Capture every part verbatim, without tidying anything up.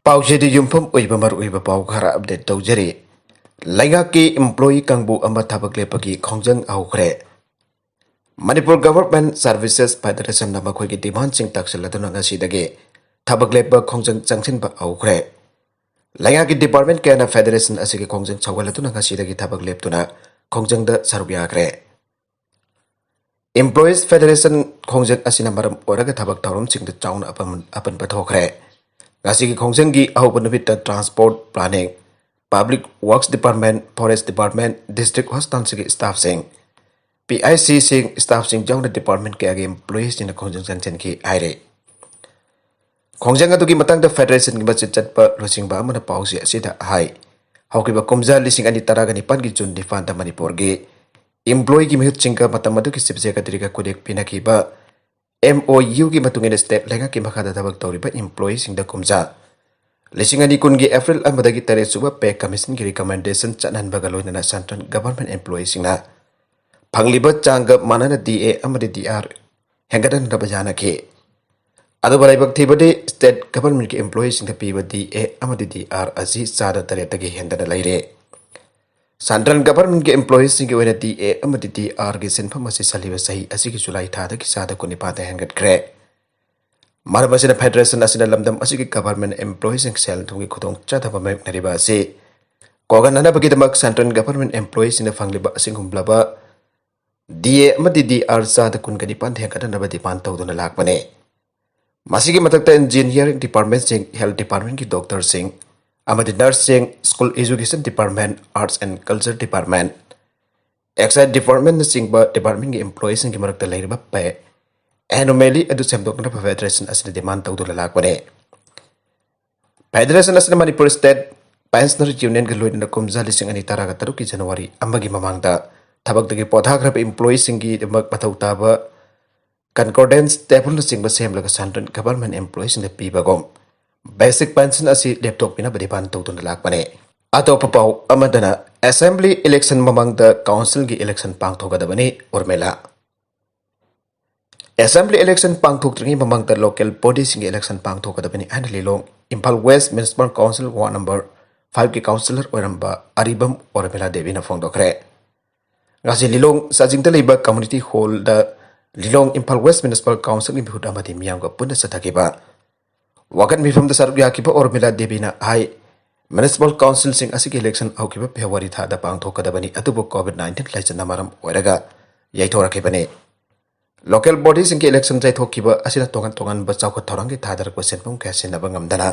ꯄꯥꯎꯆꯦꯗ ꯌꯨꯝꯐꯝ ꯑꯣꯏꯕ ꯃꯔꯨꯑꯣꯏꯕ ꯄꯥꯎ ꯈꯔ ꯑꯞꯗꯦꯠ ꯇꯧꯖꯔꯤ꯫ ꯂꯩꯉꯥꯛꯀꯤ ꯏꯝꯄ꯭ꯂꯣꯌꯤ ꯀꯥꯡꯕꯨ ꯑꯃ ꯊꯕꯛ ꯂꯦꯞꯄꯒꯤ ꯈꯣꯡꯖꯪ ꯍꯧꯈ꯭ꯔꯦ꯫ ꯃꯅꯤꯄꯨꯔ ꯒꯚꯔꯟꯃꯦꯟꯠ ꯁꯔꯚꯤꯁꯦꯁ ꯐꯦꯗꯔꯦꯁꯟꯅ ꯃꯈꯣꯏꯒꯤ ꯗꯤꯃꯥꯟꯁꯤꯡ ꯇꯥꯛꯁꯤꯜꯂꯗꯨꯅ ꯉꯁꯤꯗꯒꯤ ꯊꯕꯛ ꯂꯦꯞꯄ ꯈꯣꯡꯖꯪ ꯆꯪꯁꯤꯟꯕ ꯍꯧꯈ꯭ꯔꯦ꯫ ꯂꯩꯉꯥꯛꯀꯤ ꯗꯤꯄꯥꯔꯠꯃꯦꯟꯠ ꯀꯌꯥꯅ ꯐꯦꯗꯔꯦꯁꯟ ꯑꯁꯤꯒꯤ ꯈꯣꯡꯖꯪ ꯁꯧꯒꯠꯂꯗꯨꯅ ꯉꯁꯤꯗꯒꯤ ꯊꯕꯛ ꯂꯦꯞꯇꯨꯅ ꯈꯣꯡꯖꯪꯗ ꯁꯔꯨꯛ ꯌꯥꯈ꯭ꯔꯦ꯫ ꯏꯝꯄ꯭ꯂꯣꯌꯤꯁ ꯐꯦꯗꯔꯦꯁꯟ ꯈꯣꯡꯖꯪ ꯑꯁꯤꯅ ꯃꯔꯝ ꯑꯣꯏꯔꯒ ꯊꯕꯛ ꯊꯧꯔꯝꯁꯤꯡꯗ ꯆꯥꯎꯅ ꯑꯄꯟ-, ꯑꯄꯟꯕ ꯊꯣꯛꯈ꯭ꯔꯦ꯫ ꯉꯁꯤꯒꯤ ꯈꯣꯡꯖꯪꯒꯤ ꯑꯍꯧꯕ ꯅꯨꯃꯤꯠꯇ transport, planning, public works department, forest department, district ꯍꯣꯁꯄꯤꯇꯥꯜꯁꯤꯡꯒꯤ ꯁ꯭ꯇꯥꯐꯁꯤꯡ, ꯄꯤ ꯑꯥꯏ ꯁꯤꯁꯤꯡ, ꯁ꯭ꯇꯥꯐꯁꯤꯡ ꯌꯥꯎꯅ ꯗꯤꯄꯥꯔꯠꯃꯦꯟꯠ ꯀꯌꯥꯒꯤ ꯏꯝꯄ꯭ꯂꯣꯌꯤꯁꯤꯡꯅ ꯈꯣꯡꯖꯪ ꯆꯪꯁꯤꯟꯈꯤ ꯍꯥꯏꯔꯤ꯫ ꯈꯣꯡꯖꯪ ꯑꯗꯨꯒꯤ ꯃꯇꯥꯡꯗ ꯐꯦꯗꯔꯦꯁꯟꯒꯤ ꯃꯆꯤꯟ ꯆꯠꯄ ꯂꯨꯆꯤꯡꯕ ꯑꯃꯅ ꯄꯥꯎꯆꯦ ꯑꯁꯤꯗ ꯍꯥꯏ, ꯍꯧꯈꯤꯕ ꯀꯨꯝꯖꯥ ꯂꯤꯁꯤꯡ ꯑꯅꯤ ꯇꯔꯥꯒ ꯅꯤꯄꯥꯟꯒꯤ ꯖꯨꯟ ꯅꯤꯄꯥꯟꯗ ꯃꯅꯤꯄꯨꯔꯒꯤ ꯏꯝꯄ꯭ꯂꯣꯌꯤꯒꯤ ꯃꯤꯍꯨꯠꯁꯤꯡꯒ ꯃꯇꯝ ꯑꯗꯨꯒꯤ ꯆꯤꯐ ꯁꯦꯀ꯭ꯔꯦꯇꯔꯤꯒ ꯈꯨꯗꯦꯛ ꯄꯤꯅꯈꯤꯕ ꯑꯦꯝ ꯑꯣ ꯌꯨꯒꯤ ꯃꯇꯨꯡ ꯏꯟꯅ ꯁ꯭ꯇꯦꯠ ꯂꯩꯉꯥꯛꯀꯤ ꯃꯈꯥꯗ ꯊꯕꯛ ꯇꯧꯔꯤꯕ ꯏꯝꯄ꯭ꯂꯣꯌꯤꯁꯤꯡꯗ ꯀꯨꯝꯖꯥ ꯂꯤꯁꯤꯡ ꯑꯅꯤ ꯀꯨꯟꯒꯤ ꯑꯦꯄ꯭ꯔꯤꯜ ꯑꯃꯗꯒꯤ ꯇꯔꯦꯠ ꯁꯨꯕ ꯄꯦ ꯀꯃꯤꯁꯟꯒꯤ ꯔꯤꯀꯃꯦꯟꯗꯦꯁꯟ ꯆꯠꯍꯟꯕꯒ ꯂꯣꯏꯅꯅ ꯁꯦꯟꯇ꯭ꯔꯦꯜ ꯒꯚꯔꯟꯃꯦꯟꯠ ꯏꯝꯄ꯭ꯂꯣꯌꯤꯁꯤꯡꯅ ꯐꯪꯂꯤꯕ ꯆꯥꯡꯒ ꯃꯥꯟꯅꯅ ꯗꯤ ꯑꯦ ꯑꯃꯗꯤ ꯗꯤ ꯑꯥꯔ ꯍꯦꯟꯒꯠꯍꯟꯅꯕ ꯌꯥꯅꯈꯤ꯫ ꯑꯗꯨꯕꯨ ꯂꯥꯏꯕꯛ ꯊꯤꯕꯗꯤ, ꯁ꯭ꯇꯦꯠ ꯒꯚꯔꯟꯃꯦꯟꯠꯀꯤ ꯏꯝꯄ꯭ꯂꯣꯌꯤꯁꯤꯡꯗ ꯄꯤꯕ ꯗꯤ ꯑꯦ ꯑꯃꯗꯤ ꯗꯤ ꯑꯥꯔ ꯑꯁꯤ ꯆꯥꯗ ꯇꯔꯦꯠꯇꯒꯤ ꯍꯦꯟꯗꯅ ꯂꯩꯔꯦ꯫ ꯁꯦꯟꯇ꯭ꯔꯦꯜ ꯒꯚꯔꯟꯃꯦꯟꯠꯀꯤ ꯏꯝꯄ꯭ꯂꯣꯌꯤꯁꯤꯡꯒꯤ ꯑꯣꯏꯅ ꯗꯤ ꯑꯦ ꯑꯃꯗꯤ ꯗꯤ ꯑꯥꯔꯒꯤ ꯁꯦꯟꯐꯝ ꯑꯁꯤ ꯆꯠꯂꯤꯕ ꯆꯍꯤ ꯑꯁꯤꯒꯤ ꯖꯨꯂꯥꯏ ꯊꯥꯗꯒꯤ ꯆꯥꯗ ꯀꯨꯟꯅꯤꯄꯥꯟꯗ ꯍꯦꯟꯒꯠꯈ꯭ꯔꯦ꯫ ꯃꯔꯝ ꯑꯁꯤꯅ ꯐꯦꯗꯔꯦꯁꯟ ꯑꯁꯤꯅ ꯂꯝꯗꯝ ꯑꯁꯤꯒꯤ ꯒꯚꯔꯟꯃꯦꯟꯠ ꯏꯝꯄ꯭ꯂꯣꯌꯤꯁꯤꯡ ꯁꯦꯜ ꯊꯨꯝꯒꯤ ꯈꯨꯗꯣꯡꯆꯥꯗꯕ ꯃꯥꯌꯣꯛꯅꯔꯤꯕ ꯑꯁꯤ ꯀꯣꯛꯍꯟꯅꯅꯕꯒꯤꯗꯃꯛ ꯁꯦꯟꯇ꯭ꯔꯦꯜ ꯒꯚꯔꯟꯃꯦꯟꯠ ꯏꯝꯄ꯭ꯂꯣꯌꯤꯁꯤꯡꯅ ꯐꯪꯂꯤꯕ ꯑꯁꯤꯒꯨꯝꯂꯕ ꯗꯤ ꯑꯦ ꯑꯃꯗꯤ ꯗꯤ ꯑꯥꯔ ꯆꯥꯗ ꯀꯨꯟꯒ ꯅꯤꯄꯥꯟꯗ ꯍꯦꯟꯒꯠꯍꯟꯅꯕ ꯗꯤꯃꯥꯟ ꯇꯧꯗꯨꯅ ꯂꯥꯛꯄꯅꯤ꯫ ꯃꯁꯤꯒꯤ ꯃꯊꯛꯇ ꯏꯟꯖꯤꯅꯤꯌꯥꯔꯤꯡ ꯗꯤꯄꯥꯔꯠꯃꯦꯟꯠꯁꯤꯡ, ꯍꯦꯜꯊ ꯗꯤꯄꯥꯔꯠꯃꯦꯟꯠꯀꯤ ꯗꯣꯛꯇꯔꯁꯤꯡ ꯑꯃꯗꯤ ꯅꯔꯁꯁꯤꯡ, school education department, arts and culture department, excise ꯗꯤꯄꯥꯔꯠꯃꯦꯟꯠꯅꯆꯤꯡꯕ ꯗꯤꯄꯥꯔꯠꯃꯦꯟꯠꯀꯤ ꯏꯝꯄ꯭ꯂꯣꯌꯤꯁꯤꯡꯒꯤ ꯃꯔꯛꯇ ꯂꯩꯔꯤꯕ ꯄꯦ ꯑꯦꯅꯣꯃꯦꯂꯤ ꯑꯗꯨ ꯁꯦꯝꯗꯣꯛꯅꯕ ꯐꯦꯗꯔꯦꯁꯟ ꯑꯁꯤꯅ ꯗꯤꯃꯥꯟ ꯇꯧꯗꯨꯅ ꯂꯥꯛꯄꯅꯤ꯫ ꯐꯦꯗꯔꯦꯁꯟ ꯑꯁꯤꯅ ꯃꯅꯤꯄꯨꯔ ꯁ꯭ꯇꯦꯠ ꯄꯦꯟꯁꯅꯔ ꯌꯨꯅꯤꯌꯟꯒ ꯂꯣꯏꯅꯅ ꯀꯨꯝꯖꯥ ꯂꯤꯁꯤꯡ ꯑꯅꯤ ꯇꯔꯥꯒ ꯇꯔꯨꯛꯀꯤ ꯖꯅꯋꯥꯔꯤ ꯑꯃꯒꯤ ꯃꯃꯥꯡꯗ ꯊꯕꯛꯇꯒꯤ ꯄꯣꯊꯥꯈ꯭ꯔꯕ ꯏꯝꯄ꯭ꯂꯣꯌꯤꯁꯤꯡꯒꯤꯗꯃꯛ ꯃꯊꯧ ꯇꯥꯕ ꯀꯟꯀꯣꯔꯗꯦꯟꯁ ꯇꯦꯕꯜꯅꯆꯤꯡꯕ ꯁꯦꯝꯂꯒ ꯁꯦꯟꯇ꯭ꯔꯦꯜ ꯒꯚꯔꯟꯃꯦꯟꯠ ꯏꯝꯄ꯭ꯂꯣꯌꯤꯁꯤꯡꯗ ꯄꯤꯕꯒꯨꯝ ꯕꯦꯁꯤꯛ ꯄꯦꯟꯁꯟ ꯑꯁꯤ ꯂꯦꯞꯊꯣꯛꯄꯤꯅꯕ ꯗꯤꯃꯥꯟ ꯇꯧꯗꯨꯅ ꯂꯥꯛꯄꯅꯤ꯫ ꯑꯇꯣꯞꯄ ꯄꯥꯎ ꯑꯃꯗꯅ, ꯑꯦꯁꯦꯝꯕ꯭ꯂꯤ ꯏꯂꯦꯛꯁꯟ ꯃꯃꯥꯡꯗ ꯀꯥꯎꯟꯁꯤꯜꯒꯤ ꯏꯂꯦꯛꯁꯟ ꯄꯥꯡꯊꯣꯛꯀꯗꯕꯅꯤ, ꯎꯔꯃꯤꯂꯥ꯫ ꯑꯦꯁꯦꯝꯕ꯭ꯂꯤ ꯏꯂꯦꯛꯁꯟ ꯄꯥꯡꯊꯣꯛꯇ꯭ꯔꯤꯉꯩ ꯃꯃꯥꯡꯗ ꯂꯣꯀꯦꯜ ꯕꯣꯗꯤꯁꯤꯡꯒꯤ ꯏꯂꯦꯛꯁꯟ ꯄꯥꯡꯊꯣꯛꯀꯗꯕꯅꯤ ꯍꯥꯏꯅ Lilong Imphal west municipal council ward number ꯐꯥꯏꯚꯀꯤ ꯀꯥꯎꯟꯁꯤꯂꯔ ꯑꯣꯏꯔꯝꯕ ꯑꯔꯤꯕꯝ ꯑꯣꯔꯃꯤꯂꯥ ꯗꯦꯕꯤꯅ ꯐꯣꯡꯗꯣꯛꯈ꯭ꯔꯦ꯫ ꯉꯁꯤ ꯂꯤꯂꯣꯡ ꯆꯥꯖꯤꯡꯗ ꯂꯩꯕ ꯀꯝꯃ꯭ꯌꯨꯅꯤꯇꯤ ꯍꯣꯜꯗ ꯂꯤꯂꯣꯡ ꯏꯝꯐꯥꯜ ꯋꯦꯁ ꯃ꯭ꯌꯨꯅꯤꯁꯤꯄꯥꯜ ꯀꯥꯎꯟꯁꯤꯜꯒꯤ ꯃꯤꯍꯨꯠ ꯑꯃꯗꯤ ꯃꯤꯌꯥꯝꯒ ꯄꯨꯟꯅ ꯆꯠꯊꯈꯤꯕ ꯋꯥꯀꯠ ꯃꯤꯐꯝꯗ ꯁꯔꯨꯛ ꯌꯥꯈꯤꯕ ꯑꯣꯔꯃꯤꯂꯥ ꯗꯦꯕꯤꯅ ꯍꯥꯏ, ꯃ꯭ꯌꯨꯅꯤꯁꯤꯄꯥꯜ ꯀꯥꯎꯟꯁꯤꯜꯁꯤꯡ ꯑꯁꯤꯒꯤ ꯏꯂꯦꯛꯁꯟ ꯍꯧꯈꯤꯕ ꯐꯦꯕ꯭ꯔꯨꯋꯥꯔꯤ ꯊꯥꯗ ꯄꯥꯡꯊꯣꯛꯀꯗꯕꯅꯤ, ꯑꯗꯨꯕꯨ ꯀꯣꯚꯤꯗ ꯅꯥꯏꯟꯇꯤꯟ ꯂꯥꯏꯆꯠꯅ ꯃꯔꯝ ꯑꯣꯏꯔꯒ ꯌꯩꯊꯣꯔꯛꯈꯤꯕꯅꯤ꯫ ꯂꯣꯀꯦꯜ ꯕꯣꯗꯤꯁꯤꯡꯒꯤ ꯏꯂꯦꯛꯁꯟ ꯌꯩꯊꯣꯛꯈꯤꯕ ꯑꯁꯤꯅ ꯇꯣꯉꯥꯟ ꯇꯣꯉꯥꯟꯕ ꯆꯥꯎꯈꯠ ꯊꯧꯔꯥꯡꯒꯤ ꯊꯥꯗꯔꯛꯄ ꯁꯦꯟꯐꯝ ꯀꯌꯥ ꯁꯤꯖꯤꯟꯅꯕ ꯉꯝꯗꯅ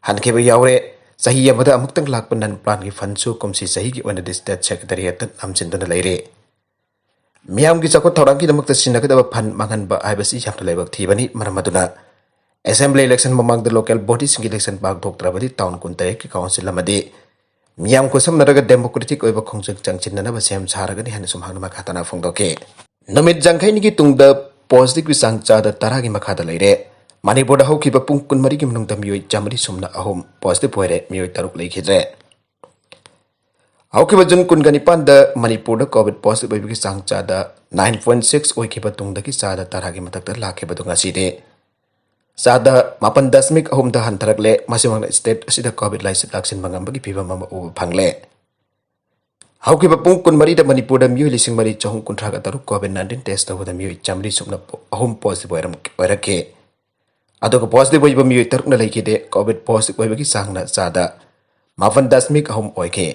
ꯍꯟꯈꯤꯕ ꯌꯥꯎꯔꯦ꯫ ꯆꯍꯤ ꯑꯃꯗ ꯑꯃꯨꯛꯇꯪ ꯂꯥꯛꯄ ꯅꯟ ꯄ꯭ꯂꯥꯟꯒꯤ ꯐꯟꯁꯨ ꯀꯨꯝꯁꯤ ꯆꯍꯤꯒꯤ ꯑꯣꯏꯅꯗꯤ ꯁ꯭ꯇꯦꯠ ꯁꯦꯀ꯭ꯔꯦꯇꯦꯔꯤꯌꯦꯠꯇ ꯅꯝꯁꯤꯟꯗꯨꯅ ꯂꯩꯔꯦ꯫ ꯃꯤꯌꯥꯝꯒꯤ ꯆꯥꯎꯈꯠ ꯊꯧꯔꯥꯡꯒꯤꯗꯃꯛꯇ ꯁꯤꯖꯤꯟꯅꯒꯗꯕ ꯐꯟ ꯃꯥꯡꯍꯟꯕ ꯍꯥꯏꯕꯁꯤ ꯌꯥꯝꯅ ꯂꯥꯏꯕꯛ ꯊꯤꯕꯅꯤ꯫ ꯃꯔꯝ ꯑꯗꯨꯅ ꯑꯦꯁꯦꯝꯕ꯭ꯂꯤ ꯏꯂꯦꯛꯁꯟ ꯃꯃꯥꯡꯗ ꯂꯣꯀꯦꯜ ꯕꯣꯗꯤꯁꯤꯡꯒꯤ ꯏꯂꯦꯛꯁꯟ ꯄꯥꯡꯊꯣꯛꯇ꯭ꯔꯕꯗꯤ ꯇꯥꯎꯟ ꯀꯨꯟꯇꯔꯦꯠꯀꯤ ꯀꯥꯎꯟꯁꯤꯜ ꯑꯃꯗꯤ ꯃꯤꯌꯥꯝ ꯈꯨꯠꯁꯝꯅꯔꯒ ꯗꯦꯃꯣꯀ꯭ꯔꯦꯇꯤꯛ ꯑꯣꯏꯕ ꯈꯣꯡꯖꯪ ꯆꯪꯁꯤꯟꯅꯅꯕ ꯁꯦꯝ ꯁꯥꯔꯒꯅꯤ ꯍꯥꯏꯅꯁꯨ ꯃꯍꯥꯛꯅ ꯃꯈꯥ ꯇꯥꯅ ꯐꯣꯡꯗꯣꯛꯈꯤ꯫ ꯅꯨꯃꯤꯠ ꯌꯥꯡꯈꯩꯅꯤꯒꯤ ꯇꯨꯡꯗ ꯄꯣꯖꯤꯇꯤꯚꯀꯤ ꯆꯥꯡ ꯆꯥꯗ ꯇꯔꯥꯒꯤ ꯃꯈꯥꯗ ꯂꯩꯔꯦ꯫ ꯃꯅꯤꯄꯨꯔꯗ ꯍꯧꯈꯤꯕ ꯄꯨꯡ ꯀꯨꯟꯃꯔꯤꯒꯤ ꯃꯅꯨꯡꯗ ꯃꯤꯑꯣꯏ ꯆꯥꯃꯔꯤ ꯁꯨꯞꯅ ꯑꯍꯨꯝ ꯄꯣꯖꯤꯇꯤꯚ ꯑꯣꯏꯔꯦ, ꯃꯤꯑꯣꯏ ꯇꯔꯨꯛ ꯂꯩꯈꯤꯗ꯭ꯔꯦ꯫ ꯍꯧꯈꯤꯕ ꯖꯨꯟ ꯀꯨꯟꯒ ꯅꯤꯄꯥꯟꯗ ꯃꯅꯤꯄꯨꯔꯗ ꯀꯣꯚꯤꯗ ꯄꯣꯖꯤꯇꯤꯚ ꯑꯣꯏꯕꯒꯤ ꯆꯥꯡ ꯆꯥꯗ ꯅꯥꯏꯟ ꯄꯣꯏꯟꯠ ꯁꯤꯛꯁ ꯑꯣꯏꯈꯤꯕ ꯇꯨꯡꯗꯒꯤ ꯆꯥꯗ ꯇꯔꯥꯒꯤ ꯃꯊꯛꯇ ꯂꯥꯛꯈꯤꯕꯗꯨ ꯉꯁꯤꯗꯤ ꯆꯥꯗ ꯃꯥꯄꯟ ꯗꯁꯃꯤꯛ ꯑꯍꯨꯝꯗ ꯍꯟꯊꯔꯛꯂꯦ꯫ ꯃꯁꯤꯃꯛꯅ ꯁ꯭ꯇꯦꯠ ꯑꯁꯤꯗ ꯀꯣꯚꯤꯗ ꯂꯥꯏꯆꯠ ꯂꯥꯛꯁꯤꯟꯕ ꯉꯝꯕꯒꯤ ꯐꯤꯚꯝ ꯑꯃ ꯎꯕ ꯐꯪꯂꯦ꯫ ꯍꯧꯈꯤꯕ ꯄꯨꯡ ꯀꯨꯟꯃꯔꯤꯗ ꯃꯅꯤꯄꯨꯔꯗ ꯃꯤꯑꯣꯏ ꯂꯤꯁꯤꯡ ꯃꯔꯤ ꯆꯍꯨꯝ ꯀꯨꯟꯊ꯭ꯔꯥꯒ ꯇꯔꯨꯛ ꯀꯣꯚꯤꯗ ꯅꯥꯏꯟꯇꯤꯟ ꯇꯦꯁ ꯇꯧꯕꯗ ꯃꯤꯑꯣꯏ ꯆꯥꯃꯔꯤ ꯁꯨꯞꯅ ꯑꯍꯨꯝ ꯄꯣꯖꯤꯇꯤꯚ ꯑꯣꯏꯔꯝ-, ꯑꯣꯏꯔꯛꯈꯤ꯫ ꯑꯗꯨꯒ ꯄꯣꯖꯤꯇꯤꯚ ꯑꯣꯏꯕ ꯃꯤꯑꯣꯏ ꯇꯔꯨꯛꯅ ꯂꯩꯈꯤꯗꯦ꯫ ꯀꯣꯚꯤꯗ ꯄꯣꯖꯤꯇꯤꯚ ꯑꯣꯏꯕꯒꯤ ꯆꯥꯡꯅ ꯆꯥꯗ ꯃꯥꯄꯟ ꯗꯁꯃꯤꯛ ꯑꯍꯨꯝ ꯑꯣꯏꯈꯤ꯫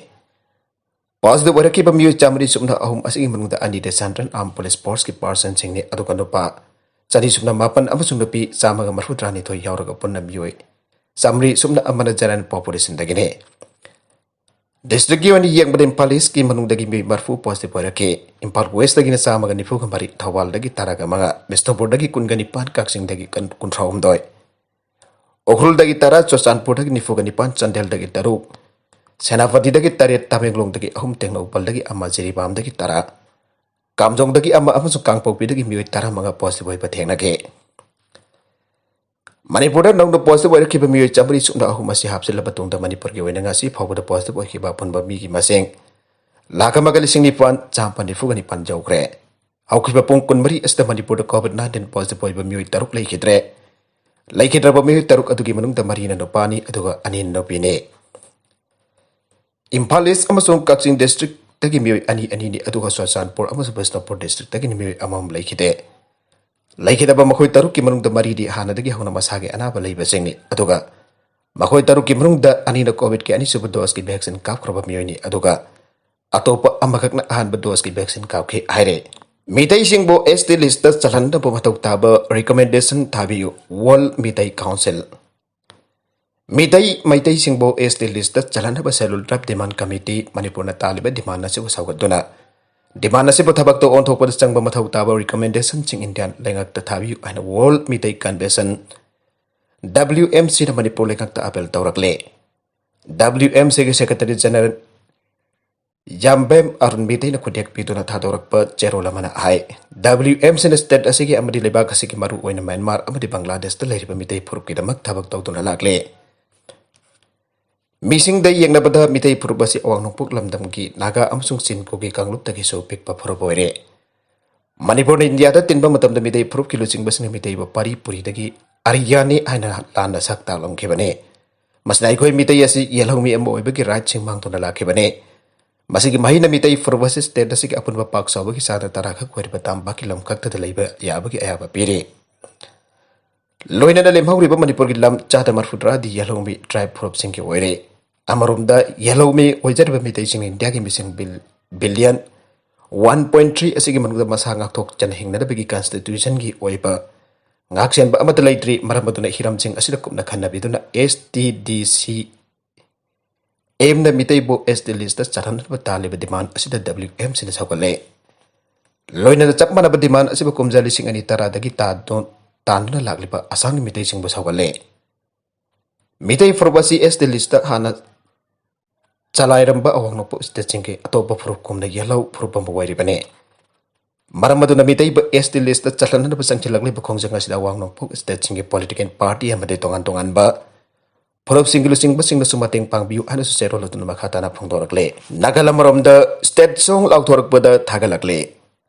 ꯄꯣꯖꯤꯇꯤꯚ ꯑꯣꯏꯔꯛꯈꯤꯕ ꯃꯤꯑꯣꯏ ꯆꯥꯃꯔꯤ ꯁꯨꯞꯅ ꯑꯍꯨꯝ ꯑꯁꯤꯒꯤ ꯃꯅꯨꯡꯗ ꯑꯅꯤꯗꯤ ꯁꯦꯟꯇ꯭ꯔꯦꯜ ꯑꯥꯔꯝ ꯄꯨꯂꯤꯁ ꯐꯣꯔꯁꯀꯤ ꯄꯥꯔꯁꯟꯁꯤꯡꯅꯤ, ꯑꯗꯨꯒ ꯅꯨꯄꯥ ꯆꯅꯤ ꯁꯨꯞꯅ ꯃꯥꯄꯟ ꯑꯃꯁꯨꯡ ꯅꯨꯄꯤ ꯆꯥꯝꯃꯒ ꯃꯔꯤꯐꯨ ꯇꯔꯥꯅꯤꯊꯣꯏ ꯌꯥꯎꯔꯒ ꯄꯨꯟꯅ ꯃꯤꯑꯣꯏ ꯆꯥꯃꯔꯤ ꯁꯨꯞꯅ ꯑꯃꯅ ꯖꯦꯅꯔꯦꯜ ꯄꯣꯄꯨꯂꯦꯁꯟꯗꯒꯤꯅꯤ꯫ ꯗꯤꯁꯇ꯭ꯔꯤꯛꯀꯤ ꯑꯣꯏꯅ ꯌꯦꯡꯕꯗ ꯏꯝꯐꯥꯜ ꯏꯁꯀꯤ ꯃꯅꯨꯡꯗꯒꯤ ꯃꯤꯑꯣꯏ ꯃꯔꯤꯐꯨ ꯄꯣꯖꯤꯇꯤꯚ ꯑꯣꯏꯔꯛꯈꯤ꯫ ꯏꯝꯐꯥꯜ ꯋꯦꯁꯇꯒꯤꯅ ꯆꯥꯝꯃꯒ ꯅꯤꯐꯨꯒ ꯃꯔꯤ, ꯊꯧꯕꯥꯜꯗꯒꯤ ꯇꯔꯥꯒ ꯃꯉꯥ, ꯕꯤꯁꯅꯨꯄꯨꯔꯗꯒꯤ ꯀꯨꯟꯒ ꯅꯤꯄꯥꯟ, ꯀꯛꯆꯤꯡꯗꯒꯤ ꯀꯨꯟ-, ꯀꯨꯟꯊ꯭ꯔꯥ ꯍꯨꯝꯗꯣꯏ, ꯎꯈ꯭ꯔꯨꯜꯗꯒꯤ ꯇꯔꯥ, ꯆꯨꯔꯆꯥꯟꯄꯨꯔꯗꯒꯤ ꯅꯤꯐꯨꯒ ꯅꯤꯄꯥꯟ, ꯆꯥꯟꯗꯦꯜꯗꯒꯤ ꯇꯔꯨꯛ, ꯁꯦꯅꯥꯄꯇꯤꯗꯒꯤ ꯇꯔꯦꯠ, ꯇꯃꯦꯡꯂꯣꯡꯗꯒꯤ ꯑꯍꯨꯝ, ꯇꯦꯡꯅꯧꯄꯜꯗꯒꯤ ꯑꯃ, ꯖꯤꯔꯤꯕꯥꯝꯗꯒꯤ ꯇꯔꯥ, ꯀꯥꯝꯖꯣꯡꯗꯒꯤ ꯑꯃ ꯑꯃꯁꯨꯡ ꯀꯥꯡꯄꯣꯛꯄꯤꯗꯒꯤ ꯃꯤꯑꯣꯏ ꯇꯔꯥꯃꯉꯥ ꯄꯣꯖꯤꯇꯤꯚ ꯑꯣꯏꯕ ꯊꯦꯡꯅꯈꯤ꯫ ꯃꯅꯤꯄꯨꯔꯗ ꯅꯧꯅ ꯄꯣꯖꯤꯇꯤꯚ ꯑꯣꯏꯔꯛꯈꯤꯕ ꯃꯤꯑꯣꯏ ꯆꯥꯃꯔꯤ ꯁꯨꯞꯅ ꯑꯍꯨꯝ ꯑꯁꯤ ꯍꯥꯞꯆꯤꯜꯂꯕ ꯃꯇꯨꯡꯗ ꯃꯅꯤꯄꯨꯔꯒꯤ ꯑꯣꯏꯅ ꯉꯁꯤ ꯐꯥꯎꯕꯗ ꯄꯣꯖꯤꯇꯤꯚ ꯑꯣꯏꯈꯤꯕ ꯑꯄꯨꯟꯕ ꯃꯤꯒꯤ ꯃꯁꯤꯡ ꯂꯥꯈ ꯑꯃꯒ ꯂꯤꯁꯤꯡ ꯅꯤꯄꯥꯟ ꯆꯥꯝꯃ ꯅꯤꯐꯨꯒ ꯅꯤꯄꯥꯟ ꯌꯧꯈ꯭ꯔꯦ꯫ ꯍꯧꯈꯤꯕ ꯄꯨꯡ ꯀꯨꯟꯃꯔꯤ ꯑꯁꯤꯗ ꯃꯅꯤꯄꯨꯔꯗ COVID nineteen positive ꯑꯣꯏꯕ ꯃꯤꯑꯣꯏ ꯇꯔꯨꯛ ꯂꯩꯈꯤꯗ꯭ꯔꯦ꯫ ꯂꯩꯈꯤꯗ꯭ꯔꯕ ꯃꯤꯑꯣꯏ ꯇꯔꯨꯛ ꯑꯗꯨꯒꯤ ꯃꯅꯨꯡꯗ ꯃꯔꯤꯅ ꯅꯨꯄꯥꯅꯤ, ꯑꯗꯨꯒ ꯑꯅꯤꯅ ꯅꯨꯄꯤꯅꯤ꯫ ꯏꯝꯐꯥꯜ ꯏꯁ ꯑꯃꯁꯨꯡ ꯀꯛꯆꯤꯡ ꯗꯤꯁꯇ꯭ꯔꯤꯛꯇꯒꯤ ꯃꯤꯑꯣꯏ ꯑꯅꯤ ꯑꯅꯤꯅꯤ, ꯑꯗꯨꯒ ꯆꯨꯔꯆꯥꯟꯄꯨꯔ ꯑꯃꯁꯨꯡ ꯕꯤꯁꯅꯨꯄꯨꯔ ꯗꯤꯁꯇ꯭ꯔꯤꯛꯇꯒꯤꯅꯤ ꯃꯤꯑꯣꯏ ꯑꯃꯃꯝ ꯂꯩꯈꯤꯗꯦ꯫ ꯂꯩꯈꯤꯗꯕ ꯃꯈꯣꯏ ꯇꯔꯨꯛꯀꯤ ꯃꯅꯨꯡꯗ ꯃꯔꯤꯗꯤ ꯍꯥꯟꯅꯗꯒꯤ ꯍꯧꯅ ꯃꯁꯥꯒꯤ ꯑꯅꯥꯕ ꯂꯩꯕꯁꯤꯡꯅꯤ, ꯑꯗꯨꯒ ꯃꯈꯣꯏ ꯇꯔꯨꯛꯀꯤ ꯃꯅꯨꯡꯗ ꯑꯅꯤꯅ COVIDꯀꯤ ꯑꯅꯤꯁꯨꯕ doseꯀꯤ vaccine ꯀꯥꯞꯈ꯭ꯔꯕ ꯃꯤꯑꯣꯏꯅꯤ, ꯑꯗꯨꯒ ꯑꯇꯣꯞꯄ ꯑꯃꯈꯛꯅ ꯑꯍꯥꯟꯕ doseꯀꯤ vaccine ꯀꯥꯞꯈꯤ ꯍꯥꯏꯔꯦ꯫ ꯃꯤꯇꯩꯁꯤꯡꯕꯨ ST listꯇ ꯆꯜꯍꯟꯅꯕ ꯃꯊꯧ ꯇꯥꯕ recommendation ꯊꯥꯕꯤꯌꯨ, World Meitei Council꯫ Meitei, ꯃꯩꯇꯩꯁꯤꯡꯕꯨ ST listꯇ ꯆꯜꯍꯟꯅꯕ Scheduled Tribe Demand Committee ꯃꯅꯤꯄꯨꯔꯅ ꯇꯥꯜꯂꯤꯕ demand ꯑꯁꯤꯕꯨ ꯁꯧꯒꯠꯇꯨꯅ demand ꯑꯁꯤꯕꯨ ꯊꯕꯛꯇ ꯑꯣꯟꯊꯣꯛꯄꯗ ꯆꯪꯕ ꯃꯊꯧ ꯇꯥꯕ recommendationꯁꯤꯡ Indian ꯂꯩꯉꯥꯛꯇ ꯊꯥꯕꯤꯌꯨ ꯍꯥꯏꯅ World Meitei Convention, WMCꯅ Manipur ꯂꯩꯉꯥꯛꯇ appeal ꯇꯧꯔꯛꯂꯦ꯫ WMCꯒꯤ Secretary General ꯌꯥꯝꯕꯦꯝ Arun ꯃꯤꯇꯩꯅ ꯈꯨꯗꯦꯛ ꯄꯤꯗꯨꯅ ꯊꯥꯗꯣꯔꯛꯄ ꯆꯦꯔꯣꯜ ꯑꯃꯅ ꯍꯥꯏ, WMCꯅ state ꯑꯁꯤꯒꯤ ꯑꯃꯗꯤ ꯂꯩꯕꯥꯛ ꯑꯁꯤꯒꯤ ꯃꯔꯨꯑꯣꯏꯅ ꯃ꯭ꯌꯥꯟꯃꯥꯔ ꯑꯃꯗꯤ ꯕꯪꯒ꯭ꯂꯥꯗꯦꯁꯇ ꯂꯩꯔꯤꯕ ꯃꯤꯇꯩ ꯐꯨꯔꯨꯞꯀꯤꯗꯃꯛ ꯊꯕꯛ ꯇꯧꯗꯨꯅ ꯂꯥꯛꯂꯦ꯫ ꯃꯤꯁꯤꯡꯗ ꯌꯦꯡꯅꯕꯗ ꯃꯤꯇꯩ ꯐꯨꯔꯨꯞ ꯑꯁꯤ ꯑꯋꯥꯡ ꯅꯣꯡꯄꯣꯛ ꯂꯝꯗꯝꯒꯤ ꯅꯥꯒꯥ ꯑꯃꯁꯨꯡ ꯆꯤꯟ ꯀꯨꯀꯤ ꯀꯥꯡꯂꯨꯞꯇꯒꯤꯁꯨ ꯄꯤꯛꯄ ꯐꯨꯔꯨꯞ ꯑꯣꯏꯔꯦ꯫ ꯃꯅꯤꯄꯨꯔꯅ ꯏꯟꯗꯤꯌꯥꯗ ꯇꯤꯟꯕ ꯃꯇꯝꯗ ꯃꯤꯇꯩ ꯐꯨꯔꯨꯞꯀꯤ ꯂꯨꯆꯤꯡꯕꯁꯤꯡꯅ ꯃꯤꯇꯩꯕꯨ ꯄꯥꯔꯤ ꯄꯨꯔꯤꯗꯒꯤ ꯑꯔꯤꯌꯥꯅꯤ ꯍꯥꯏꯅ ꯂꯥꯟꯅ ꯁꯛ ꯇꯥꯛꯂꯝꯈꯤꯕꯅꯤ꯫ ꯃꯁꯤꯅ ꯑꯩꯈꯣꯏ ꯃꯤꯇꯩ ꯑꯁꯤ ꯌꯦꯜꯍꯧꯃꯤ ꯑꯃ ꯑꯣꯏꯕꯒꯤ rightꯁꯤꯡ ꯃꯥꯡꯗꯨꯅ ꯂꯥꯛꯈꯤꯕꯅꯤ꯫ ꯃꯁꯤꯒꯤ ꯃꯍꯩꯅ ꯃꯤꯇꯩ ꯐꯨꯔꯨꯞ ꯑꯁꯤ state ꯑꯁꯤꯒꯤ ꯑꯄꯨꯟꯕ ꯄꯥꯛ ꯆꯥꯎꯕꯒꯤ ꯆꯥꯗ ꯇꯔꯥ ꯈꯛ ꯑꯣꯏꯔꯤꯕ ꯇꯝꯄꯥꯛꯀꯤ ꯂꯝ ꯈꯛꯇꯗ ꯂꯩꯕ ꯌꯥꯕꯒꯤ ꯑꯌꯥꯕ ꯄꯤꯔꯤ꯫ ꯂꯣꯏꯅꯅ ꯂꯦꯝꯍꯧꯔꯤꯕ ꯃꯅꯤꯄꯨꯔꯒꯤ ꯂꯝ ꯆꯥꯗ ꯃꯔꯤꯐꯨ ꯇꯔꯥꯗꯤ ꯌꯦꯜꯍꯧꯃꯤ tribe ꯐꯨꯔꯨꯞꯁꯤꯡꯒꯤ ꯑꯣꯏꯔꯦ꯫ ꯑꯃꯔꯣꯝꯗ ꯌꯦꯜꯍꯧꯃꯤ ꯑꯣꯏꯖꯔꯤꯕ ꯃꯤꯇꯩꯁꯤꯡꯅ ꯏꯟꯗꯤꯌꯥꯒꯤ ꯃꯤꯁꯤꯡ bill-, billion one point three ꯑꯁꯤꯒꯤ ꯃꯅꯨꯡꯗ ꯃꯁꯥ ꯉꯥꯛꯊꯣꯛꯆꯅ ꯍꯤꯡꯅꯅꯕꯒꯤ constitutionꯒꯤ ꯑꯣꯏꯕ ꯉꯥꯛꯁꯦꯟꯕ ꯑꯃꯠꯇ ꯂꯩꯇ꯭ꯔꯤ꯫ ꯃꯔꯝ ꯑꯗꯨꯅ ꯍꯤꯔꯝꯁꯤꯡ ꯑꯁꯤꯗ ꯀꯨꯞꯅ ꯈꯟꯅꯕꯤꯗꯨꯅ STDCMꯅ ꯃꯤꯇꯩꯕꯨ ST listꯇ ꯆꯜꯍꯟꯅꯕ ꯇꯥꯜꯂꯤꯕ demand ꯑꯁꯤꯗ WMCꯅ ꯁꯧꯒꯠꯂꯦ꯫ ꯂꯣꯏꯅꯅ ꯆꯞ ꯃꯥꯟꯅꯕ demand ꯑꯁꯤꯕꯨ ꯀꯨꯝꯖꯥ ꯂꯤꯁꯤꯡ ꯑꯅꯤ ꯇꯔꯥꯗꯒꯤ ꯇꯥꯗꯨ-, ꯇꯥꯟꯗꯨꯅ ꯂꯥꯛꯂꯤꯕ ꯑꯁꯥꯝꯒꯤ ꯃꯤꯇꯩꯁꯤꯡꯕꯨ ꯁꯧꯒꯠꯂꯦ꯫ ꯃꯤꯇꯩ ꯐꯨꯔꯨꯞ ꯑꯁꯤ ST listꯇ ꯍꯥꯟꯅ ꯆꯂꯥꯏꯔꯝꯕ ꯑꯋꯥꯡ ꯅꯣꯡꯄꯣꯛ stateꯁꯤꯡꯒꯤ ꯑꯇꯣꯞꯄ ꯐꯨꯔꯨꯞ ꯀꯨꯝꯅ ꯌꯦꯜꯍꯧ ꯐꯨꯔꯨꯞ ꯑꯃ ꯑꯣꯏꯔꯤꯕꯅꯤ꯫ ꯃꯔꯝ ꯑꯗꯨꯅ ꯃꯤꯇꯩꯕꯨ ST listꯇ ꯆꯜꯍꯟꯅꯕ ꯆꯪꯁꯤꯜꯂꯛꯂꯤꯕ ꯈꯣꯡꯖꯪ ꯑꯁꯤꯗ ꯑꯋꯥꯡ ꯅꯣꯡꯄꯣꯛ stateꯁꯤꯡꯒꯤ political party ꯑꯃꯗꯤ ꯇꯣꯉꯥꯟ ꯇꯣꯉꯥꯟꯕ ꯐꯨꯔꯨꯞꯁꯤꯡꯒꯤ ꯂꯨꯆꯤꯡꯕꯁꯤꯡꯅꯁꯨ ꯃꯇꯦꯡ ꯄꯥꯡꯕꯤꯌꯨ ꯍꯥꯏꯅꯁꯨ ꯆꯦꯔꯣꯜ ꯑꯗꯨꯅ ꯃꯈꯥ ꯇꯥꯅ ꯐꯣꯡꯗꯣꯔꯛꯂꯦ꯫ ꯅꯥꯒꯥꯂꯝ ꯑꯃꯔꯣꯝꯗ state song ꯂꯥꯎꯊꯣꯔꯛꯄꯗ ꯊꯥꯒꯠꯂꯛꯂꯦ꯫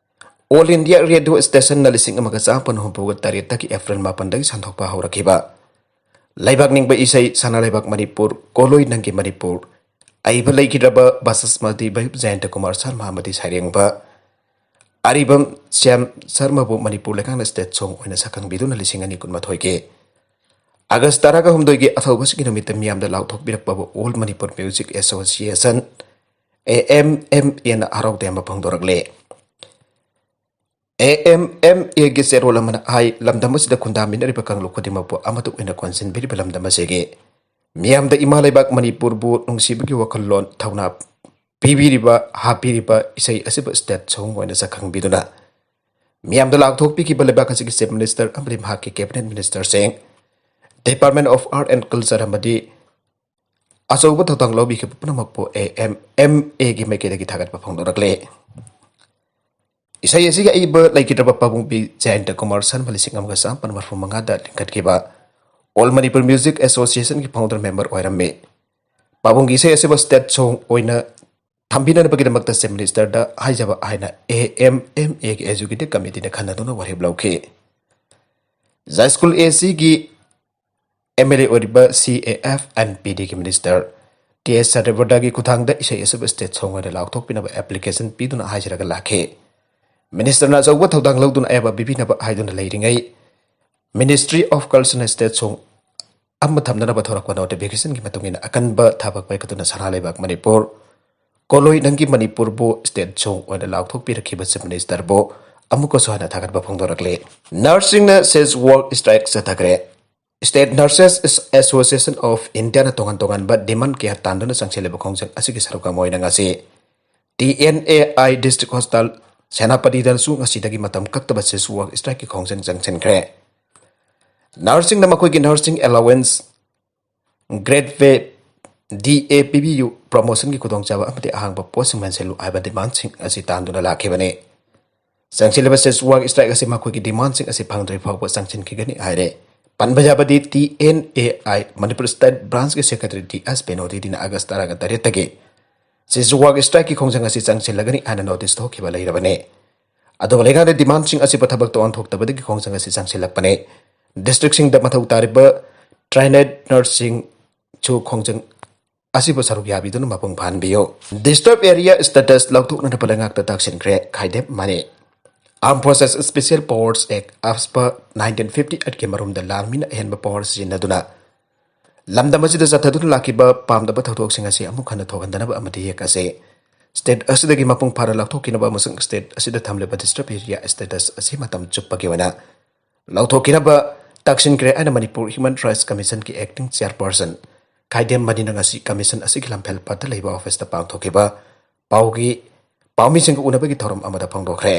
All India Radio Stationꯅ ꯂꯤꯁꯤꯡ ꯑꯃꯒ ꯆꯥꯃꯥꯄꯟ ꯍꯨꯝꯐꯨꯒ ꯇꯔꯦꯠꯇꯒꯤ ꯑꯦꯄ꯭ꯔꯤꯜ ꯃꯥꯄꯟꯗꯒꯤ ꯁꯟꯗꯣꯛꯄ ꯍꯧꯔꯛꯈꯤꯕ ꯂꯩꯕꯥꯛ ꯅꯤꯡꯕ ꯏꯁꯩ, ꯁꯅꯥ ꯂꯩꯕꯥꯛ ꯃꯅꯤꯄꯨꯔ, ꯀꯣꯂꯣꯏ ꯅꯪꯒꯤ ꯃꯅꯤꯄꯨꯔ, ꯑꯏꯕ ꯂꯩꯈꯤꯗ꯭ꯔꯕ ꯕꯁꯁꯃꯇꯤ ꯚꯥꯏ ꯖꯌꯟꯇ ꯀꯨꯃꯥꯔ ꯁꯔꯃ ꯑꯃꯗꯤ ꯁꯩꯔꯦꯡꯕ ꯑꯔꯤꯕꯝ ꯁ꯭ꯌꯥꯝ ꯁꯔꯃꯕꯨ ꯃꯅꯤꯄꯨꯔ ꯂꯩꯉꯥꯛꯅ state song ꯑꯣꯏꯅ ꯁꯛꯈꯪꯕꯤꯗꯨꯅ ꯂꯤꯁꯤꯡ ꯑꯅꯤ ꯀꯨꯟꯃꯥꯊꯣꯏꯒꯤ ꯑꯥꯒꯁ ꯇꯔꯥꯒ ꯍꯨꯝꯗꯣꯏꯒꯤ ꯑꯊꯧꯕꯁꯤꯒꯤ ꯅꯨꯃꯤꯠꯇ ꯃꯤꯌꯥꯝꯗ ꯂꯥꯎꯊꯣꯛꯄꯤꯔꯛꯄꯕꯨ All Manipur Music Association, A M M A ꯅ ꯍꯔꯥꯎ ꯇꯌꯥꯝꯕ ꯐꯣꯡꯗꯣꯔꯛꯂꯦ꯫ A M M A ꯒꯤ ꯆꯦꯔꯣꯜ ꯑꯃꯅ ꯍꯥꯏ, ꯂꯝꯗꯝ ꯑꯁꯤꯗ ꯈꯨꯟꯗꯥꯃꯤꯟꯅꯔꯤꯕ ꯀꯥꯡꯂꯨꯞ ꯈꯨꯗꯤꯡꯃꯛꯄꯨ ꯑꯃꯠꯇ ꯑꯣꯏꯅ ꯀꯣꯟꯁꯤꯟꯕꯤꯔꯤꯕ ꯂꯝꯗꯝ ꯑꯁꯤꯒꯤ ꯃꯤꯌꯥꯝꯗ ꯏꯃꯥ ꯂꯩꯕꯥꯛ ꯃꯅꯤꯄꯨꯔꯕꯨ ꯅꯨꯡꯁꯤꯕꯒꯤ ꯋꯥꯈꯜꯂꯣꯟ ꯊꯧꯅꯥ ꯄꯤꯕꯤꯔꯤꯕ, ꯍꯥꯞꯄꯤꯔꯤꯕ ꯏꯁꯩ ꯑꯁꯤꯕꯨ state song ꯑꯣꯏꯅ ꯁꯛꯈꯪꯕꯤꯗꯨꯅ ꯃꯤꯌꯥꯝꯗ ꯂꯥꯎꯊꯣꯛꯄꯤꯈꯤꯕ ꯂꯩꯕꯥꯛ ꯑꯁꯤꯒꯤ Chief Minister ꯑꯃꯗꯤ ꯃꯍꯥꯛꯀꯤ Cabinet Ministerꯁꯤꯡ, Department of Art and Culture ꯑꯃꯗꯤ ꯑꯆꯧꯕ ꯊꯧꯗꯥꯡ ꯂꯧꯕꯤꯈꯤꯕ ꯄꯨꯝꯅꯃꯛꯄꯨ A M M A ꯒꯤ ꯃꯥꯏꯀꯩꯗꯒꯤ ꯊꯥꯒꯠꯄ ꯐꯣꯡꯗꯣꯔꯛꯂꯦ꯫ ꯏꯁꯩ ꯑꯁꯤꯒꯤ ꯑꯏꯕ ꯂꯩꯈꯤꯗ꯭ꯔꯕ ꯄꯥꯕꯨꯡ ꯕꯤ ꯖꯌꯟꯇ ꯀꯨꯃꯥꯔ ꯁꯔꯃ ꯂꯤꯁꯤꯡ ꯑꯃꯒ ꯆꯥꯃꯥꯄꯟ ꯃꯔꯤꯐꯨ ꯃꯉꯥꯗ ꯂꯤꯡꯈꯠꯈꯤꯕ All Manipur Music Associationꯒꯤ founder member ꯑꯣꯏꯔꯝꯃꯤ꯫ ꯄꯥꯕꯨꯡꯒꯤ ꯏꯁꯩ ꯑꯁꯤꯕꯨ state song ꯑꯣꯏꯅ ꯊꯝꯕꯤꯅꯅꯕꯒꯤꯗꯃꯛꯇ Chief Ministerꯗ ꯍꯥꯏꯖꯕ ꯍꯥꯏꯅ A M M A ꯒꯤ Executive Committeeꯅ ꯈꯟꯅꯗꯨꯅ ꯋꯥꯔꯦꯞ ꯂꯧꯈꯤ꯫ ꯖꯥꯏꯁ꯭ꯀꯨꯜ A Cꯒꯤ M L A ꯑꯣꯏꯔꯤꯕ C A F and P Dꯒꯤ Minister T S ꯁꯇ꯭ꯌꯕ꯭ꯔꯇꯒꯤ ꯈꯨꯠꯊꯥꯡꯗ ꯏꯁꯩ ꯑꯁꯤꯕꯨ state song ꯑꯣꯏꯅ ꯂꯥꯎꯊꯣꯛꯄꯤꯅꯕ application ꯄꯤꯗꯨꯅ ꯍꯥꯏꯖꯔꯒ ꯂꯥꯛꯈꯤ꯫ Ministerꯅ ꯑꯆꯧꯕ ꯊꯧꯗꯥꯡ ꯂꯧꯗꯨꯅ ꯑꯌꯥꯕ ꯄꯤꯕꯤꯅꯕ ꯍꯥꯏꯗꯨꯅ ꯂꯩꯔꯤꯉꯩ, Ministry of Cultureꯅ state song ꯑꯃ ꯊꯝꯅꯅꯕ ꯊꯣꯔꯛꯄ notificationꯒꯤ ꯃꯇꯨꯡ ꯏꯟꯅ ꯑꯀꯟꯕ ꯊꯕꯛ ꯄꯥꯏꯈꯠꯇꯨꯅ ꯁꯅꯥ ꯂꯩꯕꯥꯛ ꯃꯅꯤꯄꯨꯔ, ꯀꯣꯂꯣꯏ ꯅꯪꯒꯤ ꯃꯅꯤꯄꯨꯔꯕꯨ state song ꯑꯣꯏꯅ ꯂꯥꯎꯊꯣꯛꯄꯤꯔꯛꯈꯤꯕ Chief Ministerꯕꯨ ꯑꯃꯨꯛꯀꯁꯨ ꯍꯟꯅ ꯊꯥꯒꯠꯄ ꯐꯣꯡꯗꯣꯔꯛꯂꯤ꯫ Nurseꯁꯤꯡꯅ ꯁꯤꯖ ꯋꯥꯛ strike ꯆꯠꯊꯈ꯭ꯔꯦ꯫ State Nurses Association of Indiaꯅ ꯇꯣꯉꯥꯟ ꯇꯣꯉꯥꯟꯕ demand ꯀꯌꯥ ꯇꯥꯟꯗꯨꯅ ꯆꯪꯁꯤꯜꯂꯤꯕ ꯈꯣꯡꯖꯪ ꯑꯁꯤꯒꯤ ꯁꯔꯨꯛ ꯑꯃ ꯑꯣꯏꯅ ꯉꯁꯤ T N A I District Hospital ꯁꯦꯅꯥꯄꯇꯤꯗꯁꯨ ꯉꯁꯤꯗꯒꯤ ꯃꯇꯝ ꯀꯛꯇꯕ ꯁꯤꯖ ꯋꯥꯛ strikeꯀꯤ ꯈꯣꯡꯖꯪ ꯆꯪꯁꯤꯟꯈ꯭ꯔꯦ꯫ Nurseꯁꯤꯡꯅ ꯃꯈꯣꯏꯒꯤ nursing allowance, grade pay, D A ꯄꯤꯕꯤꯌꯨ, promotionꯒꯤ ꯈꯨꯗꯣꯡꯆꯥꯕ ꯑꯃꯗꯤ ꯑꯍꯥꯡꯕ postꯁꯤꯡ ꯃꯦꯟꯁꯤꯜꯂꯨ ꯍꯥꯏꯕ demandꯁꯤꯡ ꯑꯁꯤ ꯇꯥꯟꯗꯨꯅ ꯂꯥꯛꯈꯤꯕꯅꯤ꯫ ꯆꯪꯁꯤꯜꯂꯤꯕ ꯁꯤꯖ ꯋꯥꯛ strike ꯑꯁꯤ ꯃꯈꯣꯏꯒꯤ demandꯁꯤꯡ ꯑꯁꯤ ꯐꯪꯗ꯭ꯔꯤ ꯐꯥꯎꯕ ꯆꯪꯁꯤꯟꯈꯤꯒꯅꯤ ꯍꯥꯏꯔꯦ꯫ ꯄꯟꯕ ꯌꯥꯕꯗꯤ T N A I Manipur State Branchꯀꯤ Secretary D S ꯕꯤꯅꯣꯗꯤꯅ ꯑꯥꯒꯁ ꯇꯔꯥꯒ ꯇꯔꯦꯠꯇꯒꯤ ꯁꯤꯖ ꯋꯥꯛ strikeꯀꯤ ꯈꯣꯡꯖꯪ ꯑꯁꯤ ꯆꯪꯁꯤꯜꯂꯒꯅꯤ ꯍꯥꯏꯅ notice ꯊꯣꯛꯈꯤꯕ ꯂꯩꯔꯕꯅꯤ꯫ ꯑꯗꯨꯒ ꯂꯩꯉꯥꯛꯅ ꯗꯤꯃꯥꯟꯁꯤꯡ ꯑꯁꯤꯕꯨ ꯊꯕꯛꯇ ꯑꯣꯟꯊꯣꯛꯇꯕꯗꯒꯤ ꯈꯣꯡꯖꯪ ꯑꯁꯤ ꯆꯪꯁꯤꯜꯂꯛꯄꯅꯤ꯫ ꯗꯤꯁꯇ꯭ꯔꯤꯛꯁꯤꯡꯗ ꯃꯊꯧ ꯇꯥꯔꯤꯕ ꯇ꯭ꯔꯦꯅꯦꯠ ꯅꯔꯁꯁꯤꯡꯁꯨ ꯈꯣꯡꯖꯪ ꯑꯁꯤꯕꯨ ꯁꯔꯨꯛ ꯌꯥꯕꯤꯗꯨꯅ ꯃꯄꯨꯡ ꯐꯥꯍꯟꯕꯤꯌꯨ꯫ ꯗꯤꯁꯇꯔꯕ ꯑꯦꯔꯤꯌꯥ ꯁ꯭ꯇꯦꯇꯁ ꯂꯧꯊꯣꯛꯅꯅꯕ ꯂꯩꯉꯥꯛꯇ ꯇꯥꯛꯁꯤꯟꯈ꯭ꯔꯦ ꯈꯥꯏꯗꯦꯝ ꯃꯅꯤ꯫ Armed Forces Special Powers Act, AFSPA, nineteen fifty eight ꯀꯤ ꯃꯔꯨꯝꯗ ꯂꯥꯟ ꯃꯤꯅ ꯑꯍꯦꯟꯕ ꯄꯋꯥꯔ ꯁꯤꯖꯤꯟꯅꯗꯨꯅ ꯂꯝꯗꯝ ꯑꯁꯤꯗ ꯆꯠꯊꯗꯨꯅ ꯂꯥꯛꯈꯤꯕ ꯄꯥꯝꯗꯕ ꯊꯧꯗꯣꯛꯁꯤꯡ ꯑꯁꯤ ꯑꯃꯨꯛ ꯍꯟꯅ ꯊꯣꯛꯍꯟꯗꯅꯕ ꯑꯃꯗꯤ ꯌꯦꯛ ꯑꯁꯤ ꯁ꯭ꯇꯦꯠ ꯑꯁꯤꯗꯒꯤ ꯃꯄꯨꯡ ꯐꯥꯅ ꯂꯧꯊꯣꯛꯈꯤꯅꯕ ꯑꯃꯁꯨꯡ ꯁ꯭ꯇꯦꯠ ꯑꯁꯤꯗ ꯊꯝꯂꯤꯕ ꯗꯤꯁꯇꯔꯕ ꯑꯦꯔꯤꯌꯥ ꯁ꯭ꯇꯦꯇꯁ ꯑꯁꯤ ꯃꯇꯝ ꯆꯨꯞꯄꯒꯤ ꯑꯣꯏꯅ ꯂꯧꯊꯣꯛꯈꯤꯅꯕ ꯇꯥꯛꯁꯤꯟꯈ꯭ꯔꯦ ꯍꯥꯏꯅ ꯃꯅꯤꯄꯨꯔ ꯍ꯭ꯌꯨꯃꯦꯟ ꯔꯥꯏꯠꯁ ꯀꯃꯤꯁꯟꯒꯤ ꯑꯦꯛꯇꯤꯡ ꯆꯤꯌꯔꯄꯔꯁꯟ ꯈꯥꯏꯗꯦꯝ ꯃꯅꯤꯅ ꯉꯁꯤ ꯀꯃꯤꯁꯟ ꯑꯁꯤꯒꯤ ꯂꯝꯐꯦꯜ ꯄꯠꯇ ꯂꯩꯕ ꯑꯣꯐꯤꯁꯇ ꯄꯥꯡꯊꯣꯛꯈꯤꯕ ꯄꯥꯎꯒꯤ ꯄꯥꯎꯃꯤꯁꯤꯡꯒ ꯎꯅꯕꯒꯤ ꯊꯧꯔꯝ ꯑꯃꯗ ꯐꯣꯡꯗꯣꯛꯈ꯭ꯔꯦ꯫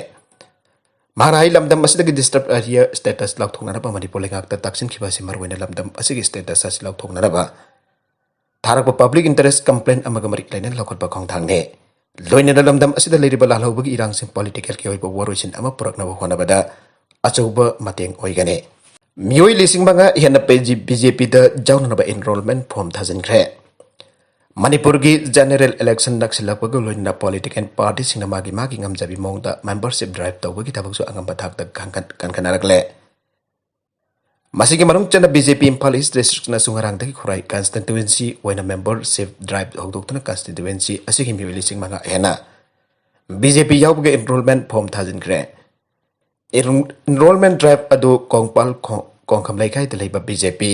ꯃꯍꯥꯛꯅ ꯍꯥꯏ, ꯂꯝꯗꯝ ꯑꯁꯤꯗꯒꯤ ꯗꯤꯁꯇꯔꯕ ꯑꯦꯔꯤꯌꯥ ꯁ꯭ꯇꯦꯇꯁ ꯂꯧꯊꯣꯛꯅꯅꯕ ꯃꯅꯤꯄꯨꯔ ꯂꯩꯉꯥꯛꯇ ꯇꯥꯛꯁꯤꯟꯈꯤꯕ ꯑꯁꯤ ꯃꯔꯨꯑꯣꯏꯅ ꯂꯝꯗꯝ ꯑꯁꯤꯒꯤ ꯁ꯭ꯇꯦꯇꯁ ꯑꯁꯤ ꯂꯧꯊꯣꯛꯅꯅꯕ ꯊꯥꯔꯛꯄ ꯄꯕ꯭ꯂꯤꯛ ꯏꯟꯇꯔꯦꯁ ꯀꯝꯄ꯭ꯂꯦꯟ ꯑꯃꯒ ꯃꯔꯤ ꯂꯩꯅꯅ ꯂꯧꯈꯠꯄ ꯈꯣꯡꯊꯥꯡꯅꯤ꯫ ꯂꯣꯏꯅꯅ ꯂꯝꯗꯝ ꯑꯁꯤꯗ ꯂꯩꯔꯤꯕ ꯂꯥꯜꯍꯧꯕꯒꯤ ꯏꯔꯥꯡꯁꯤꯡ, ꯄꯣꯂꯤꯇꯤꯀꯦꯜꯒꯤ ꯑꯣꯏꯕ ꯋꯥꯔꯣꯏꯁꯤꯟ ꯑꯃ ꯄꯨꯔꯛꯅꯕ ꯍꯣꯠꯅꯕꯗ ꯑꯆꯧꯕ ꯃꯇꯦꯡ ꯑꯣꯏꯒꯅꯤ꯫ ꯃꯤꯑꯣꯏ ꯂꯤꯁꯤꯡ ꯃꯉꯥ ꯍꯦꯟꯅ ꯕꯤ ꯖꯦ ꯄꯤꯗ ꯌꯥꯎꯅꯅꯕ ꯏꯟꯔꯣꯜꯃꯦꯟ ꯐꯣꯔꯝ ꯊꯥꯖꯤꯟꯈ꯭ꯔꯦ꯫ ꯃꯅꯤꯄꯨꯔꯒꯤ ꯖꯦꯅꯦꯔꯦꯜ ꯏꯂꯦꯛꯁꯟ ꯅꯛꯁꯤꯜꯂꯛꯄꯒ ꯂꯣꯏꯅꯅ ꯄꯣꯂꯤꯇꯤꯀꯦꯜ ꯄꯥꯔꯇꯤꯁꯤꯡꯅ ꯃꯥꯒꯤ ꯃꯥꯒꯤ ꯉꯝꯖꯕꯤ ꯃꯑꯣꯡꯗ ꯃꯦꯝꯕꯔꯁꯤꯞ ꯗ꯭ꯔꯥꯏꯚ ꯇꯧꯕꯒꯤ ꯊꯕꯛꯁꯨ ꯑꯉꯝꯕ ꯊꯥꯛꯇ ꯀꯟꯈꯠ-, ꯀꯟꯈꯠꯅꯔꯛꯂꯦ꯫ ꯃꯁꯤꯒꯤ ꯃꯅꯨꯡ ꯆꯟꯅ ꯕꯤ ꯖꯦ ꯄꯤ ꯏꯝꯐꯥꯜ ꯏꯁ ꯗꯤꯁꯇ꯭ꯔꯤꯛꯅꯁꯨ ꯉꯔꯥꯡꯗꯒꯤ ꯈꯨꯔꯥꯏ ꯀꯟꯁꯇꯤꯇ꯭ꯋꯦꯟꯁꯤ ꯑꯣꯏꯅ ꯃꯦꯝꯕꯔꯁꯤꯞ ꯗ꯭ꯔꯥꯏꯚ ꯍꯧꯗꯣꯛꯇꯨꯅ ꯀꯟꯁꯇꯤꯇ꯭ꯋꯦꯟꯁꯤ ꯑꯁꯤꯒꯤ ꯃꯤꯑꯣꯏ ꯂꯤꯁꯤꯡ ꯃꯉꯥ ꯍꯦꯟꯅ ꯕꯤ ꯖꯦ ꯄꯤ ꯌꯥꯎꯕꯒꯤ ꯏꯟꯔꯣꯜꯃꯦꯟ ꯐꯣꯔꯝ ꯊꯥꯖꯤꯟꯈ꯭ꯔꯦ꯫ ꯏꯟ-, ꯏꯟꯔꯣꯜꯃꯦꯟ ꯗ꯭ꯔꯥꯏꯚ ꯑꯗꯨ ꯀꯣꯡꯄꯥꯜ ꯈꯣ-, ꯀꯣꯡꯈꯝ ꯂꯩꯀꯥꯏꯗ ꯂꯩꯕ ꯕꯤ ꯖꯦ ꯄꯤ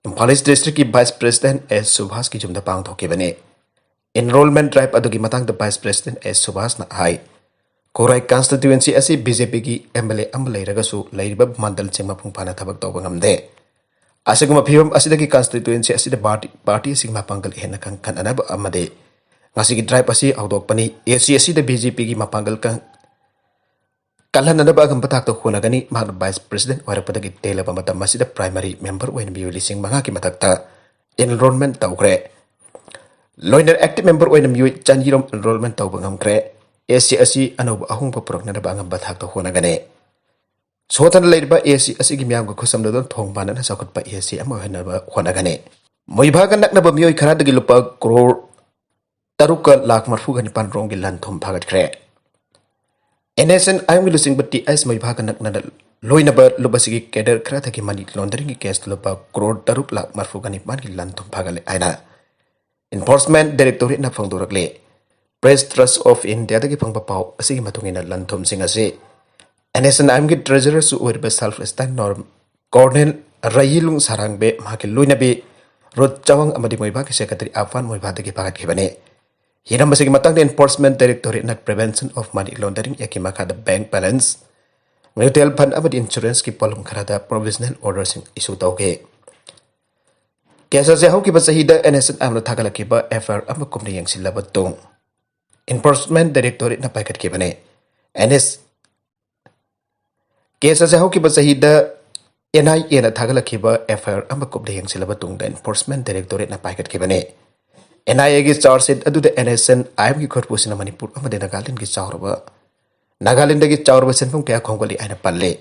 ꯏꯝꯐꯥꯜ ꯏꯁ ꯗꯤꯁꯇ꯭ꯔꯤꯛꯀꯤ ꯚꯥꯏꯁ ꯄ꯭ꯔꯦꯁꯤꯗꯦꯟ ꯑꯦꯁ ꯁꯨꯚꯥꯁꯀꯤ ꯌꯨꯝꯗ ꯄꯥꯡꯊꯣꯛꯈꯤꯕꯅꯤ꯫ ꯏꯟꯔꯣꯜꯃꯦꯟ ꯗ꯭ꯔꯥꯏꯚ ꯑꯗꯨꯒꯤ ꯃꯇꯥꯡꯗ ꯚꯥꯏꯁ ꯄ꯭ꯔꯦꯁꯤꯗꯦꯟ ꯑꯦꯁ ꯁꯨꯚꯥꯁꯅ ꯍꯥꯏ, ꯈꯨꯔꯥꯏ ꯀꯟꯁꯇꯤꯇ꯭ꯋꯦꯟꯁꯤ ꯑꯁꯤ ꯕꯤ ꯖꯦ ꯄꯤꯒꯤ ꯑꯦꯝ ꯑꯦꯜ ꯑꯦ ꯑꯃ ꯂꯩꯔꯒꯁꯨ ꯂꯩꯔꯤꯕ ꯃꯟꯗꯜꯁꯤꯡ ꯃꯄꯨꯡ ꯐꯥꯅ ꯊꯕꯛ ꯇꯧꯕ ꯉꯝꯗꯦ꯫ ꯑꯁꯤꯒꯨꯝꯕ ꯐꯤꯕꯝ ꯑꯁꯤꯗꯒꯤ ꯀꯟꯁꯇꯤꯇ꯭ꯋꯦꯟꯁꯤ ꯑꯁꯤꯗ ꯄꯥꯔꯇꯤ, ꯄꯥꯔꯇꯤꯁꯤꯡ ꯃꯄꯥꯡꯒꯜ ꯍꯦꯟꯅ ꯀꯟꯈꯠꯅꯅꯕ ꯑꯃꯗꯤ ꯉꯁꯤꯒꯤ ꯗ꯭ꯔꯥꯏꯚ ꯑꯁꯤ ꯍꯧꯗꯣꯛꯄꯅꯤ꯫ ꯑꯦ ꯁꯤ ꯑꯁꯤꯗ ꯕꯤ ꯖꯦ ꯄꯤꯒꯤ ꯃꯄꯥꯡꯒꯜ ꯀꯟ-, ꯀꯜꯍꯟꯅꯅꯕ ꯑꯉꯝꯕ ꯊꯥꯛꯇ ꯍꯣꯠꯅꯒꯅꯤ꯫ ꯃꯍꯥꯛꯅ ꯚꯥꯏꯁ ꯄ꯭ꯔꯦꯁꯤꯗꯦꯟ ꯑꯣꯏꯔꯛꯄꯗꯒꯤ ꯇꯦꯜꯂꯕ ꯃꯇꯝ ꯑꯁꯤꯗ ꯄ꯭ꯔꯥꯏꯃꯔꯤ ꯃꯦꯝꯕꯔ ꯑꯣꯏꯅ ꯃꯤꯑꯣꯏ ꯂꯤꯁꯤꯡ ꯃꯉꯥꯒꯤ ꯃꯊꯛꯇ ꯏꯟꯔꯣꯜꯃꯦꯟ ꯇꯧꯈ꯭ꯔꯦ꯫ ꯂꯣꯏꯅꯅ ꯑꯦꯛꯇꯤꯚ ꯃꯦꯝꯕꯔ ꯑꯣꯏꯅ ꯃꯤꯑꯣꯏ ꯆꯅꯤꯔꯣꯝ ꯏꯟꯔꯣꯜꯃꯦꯟ ꯇꯧꯕ ꯉꯝꯈ꯭ꯔꯦ꯫ ꯑꯦ ꯁꯤ ꯑꯁꯤ ꯑꯅꯧꯕ ꯑꯍꯣꯡꯕ ꯄꯨꯔꯛꯅꯅꯕ ꯑꯉꯝꯕ ꯊꯥꯛꯇ ꯍꯣꯠꯅꯒꯅꯤ꯫ ꯁꯣꯠꯊꯅ ꯂꯩꯔꯤꯕ ꯑꯦ ꯁꯤ ꯑꯁꯤꯒꯤ ꯃꯤꯌꯥꯝꯒ ꯈꯨꯠꯁꯝꯅꯗꯨꯅ ꯊꯣꯡ ꯄꯥꯟꯅꯅ ꯆꯥꯎꯈꯠꯄ ꯑꯦ ꯁꯤ ꯑꯃ ꯑꯣꯏꯍꯟꯅꯕ ꯍꯣꯠꯅꯒꯅꯤ꯫ ꯃꯣꯏꯕꯥꯒ ꯅꯛꯅꯕ ꯃꯤꯑꯣꯏ ꯈꯔꯗꯒꯤ ꯂꯨꯄꯥ ꯀ꯭ꯔꯣꯔ ꯇꯔꯨꯛꯀ ꯂꯥꯈ ꯃꯔꯐꯨꯒ ꯅꯤꯄꯥꯟ ꯔꯣꯝꯒꯤ ꯂꯟ ꯊꯨꯝ ꯐꯥꯒꯠꯈ꯭ꯔꯦ꯫ ꯑꯦꯟ ꯑꯦꯁ ꯑꯦꯟ ꯑꯥꯏ ꯑꯦꯝꯒꯤ ꯂꯨꯆꯤꯡꯕ ꯇꯤ ꯑꯩꯆ ꯃꯣꯏꯕꯥꯒ ꯅꯛꯅꯅ ꯂꯣꯏꯅꯕ ꯂꯨꯞ ꯑꯁꯤꯒꯤ ꯀꯦꯗꯔ ꯈꯔ ꯊꯛꯀꯤ ꯃꯅꯤ ꯂꯣꯟꯗꯔꯤꯡꯒꯤ ꯀꯦꯁ ꯂꯨꯄꯥ ꯀ꯭ꯔꯣꯔ ꯇꯔꯨꯛ ꯂꯥꯈ ꯃꯔꯐꯨꯒ ꯅꯤꯄꯥꯟꯒꯤ ꯂꯟ ꯊꯨꯝ ꯐꯥꯒꯠꯂꯦ ꯍꯥꯏꯅ ꯏꯟꯐꯣꯔꯁꯃꯦꯟ ꯗꯥꯏꯔꯦꯛꯇꯣꯔꯦꯠꯅ ꯐꯣꯡꯗꯣꯔꯛꯂꯤ꯫ ꯄ꯭ꯔꯦꯁ ꯇ꯭ꯔꯁ ꯑꯣꯐ ꯏꯟꯗꯤꯌꯥꯗꯒꯤ ꯐꯪꯕ ꯄꯥꯎ ꯑꯁꯤꯒꯤ ꯃꯇꯨꯡ ꯏꯟꯅ ꯂꯟ ꯊꯨꯝꯁꯤꯡ ꯑꯁꯤ ꯑꯦꯟ ꯑꯦꯁ ꯑꯦꯟ ꯑꯥꯏ ꯑꯦꯝꯒꯤ ꯇ꯭ꯔꯦꯖꯔꯔꯁꯨ ꯑꯣꯏꯔꯤꯕ ꯁꯦꯜꯐ ꯁ꯭ꯇꯥꯏꯟ ꯅꯣꯔꯝ ꯀꯣꯔꯅꯦꯜ ꯔꯌꯤꯂꯨꯡ ꯁꯥꯔꯥꯡꯕꯦ, ꯃꯍꯥꯛꯀꯤ ꯂꯣꯏꯅꯕꯤ ꯔꯨꯠ ꯆꯋꯥꯡ ꯑꯃꯗꯤ ꯃꯣꯏꯕꯥꯒꯤ ꯁꯦꯀ꯭ꯔꯦꯇꯔꯤ ꯑꯐꯥꯟ ꯃꯣꯏꯕꯥꯗꯒꯤ ꯐꯥꯒꯠꯈꯤꯕꯅꯤ꯫ ꯍꯤꯔꯝ ꯑꯁꯤꯒꯤ ꯃꯇꯥꯡꯗ enforcement ꯗꯥꯏꯔꯦꯛꯇꯣꯔꯦꯠꯅ Prevention of Money Laundering Act ꯀꯤ ꯃꯈꯥꯗ ꯕꯦꯡꯛ ꯕꯦꯂꯦꯟꯁ, ꯃ꯭ꯌꯨꯇꯨꯑꯦꯜ ꯐꯟꯗ ꯑꯃꯗꯤ ꯏꯟꯁꯨꯔꯦꯟꯁꯀꯤ ꯄꯣꯠꯂꯨꯝ ꯈꯔꯗ ꯄ꯭ꯔꯣꯚꯤꯖꯅꯦꯜ ꯑꯣꯔꯗꯔꯁꯤꯡ ꯏꯁꯨ ꯇꯧꯈꯤ꯫ ꯀꯦꯁ ꯑꯁꯤ ꯍꯧꯈꯤꯕ ꯆꯍꯤꯗ ꯑꯦꯟ ꯑꯦꯁ ꯑꯦꯟ ꯑꯥꯏ ꯑꯦꯝꯅ ꯊꯥꯒꯠꯂꯛꯈꯤꯕ ꯑꯦꯐ ꯑꯥꯏ ꯑꯥꯔ ꯑꯃ ꯀꯨꯞꯅ ꯌꯦꯡꯁꯤꯜꯂꯕ ꯇꯨꯡ ꯏꯟꯐꯣꯔꯁꯃꯦꯟ ꯗꯥꯏꯔꯦꯛꯇꯣꯔꯦꯠꯅ ꯄꯥꯏꯈꯠꯈꯤꯕꯅꯤ꯫ ꯑꯦꯟ ꯑꯦꯁ ꯀꯦꯁ ꯑꯁꯤ ꯍꯧꯈꯤꯕ ꯆꯍꯤꯗ ꯑꯦꯟ ꯑꯥꯏ ꯑꯦꯅ ꯊꯥꯒꯠꯂꯛꯈꯤꯕ ꯑꯦꯐ ꯑꯥꯏ ꯑꯥꯔ ꯑꯃ ꯀꯨꯞꯅ ꯌꯦꯡꯁꯤꯜꯂꯕ ꯇꯨꯡꯗ ꯏꯟꯐꯣꯔꯁꯃꯦꯟ ꯗꯥꯏꯔꯦꯛꯇꯣꯔꯦꯠꯅ ꯄꯥꯏꯈꯠꯈꯤꯕꯅꯤ꯫ ꯑꯦꯟ ꯑꯥꯏ ꯑꯦꯒꯤ ꯆꯥꯔꯖ ꯁꯤꯠ ꯑꯗꯨꯗ ꯑꯦꯟ ꯑꯦꯁ ꯑꯦꯟ ꯑꯥꯏ ꯑꯦꯝꯒꯤ ꯈꯨꯠꯄꯨꯁꯤꯅ ꯃꯅꯤꯄꯨꯔ ꯑꯃꯗꯤ ꯅꯥꯒꯥꯂꯦꯟꯒꯤ ꯆꯥꯎꯔꯕ ꯅꯥꯒꯥꯂꯦꯟꯗꯒꯤ ꯆꯥꯎꯔꯕ ꯁꯦꯟꯐꯝ ꯀꯌꯥ ꯈꯣꯝꯒꯠꯂꯤ ꯍꯥꯏꯅ ꯄꯜꯂꯤ꯫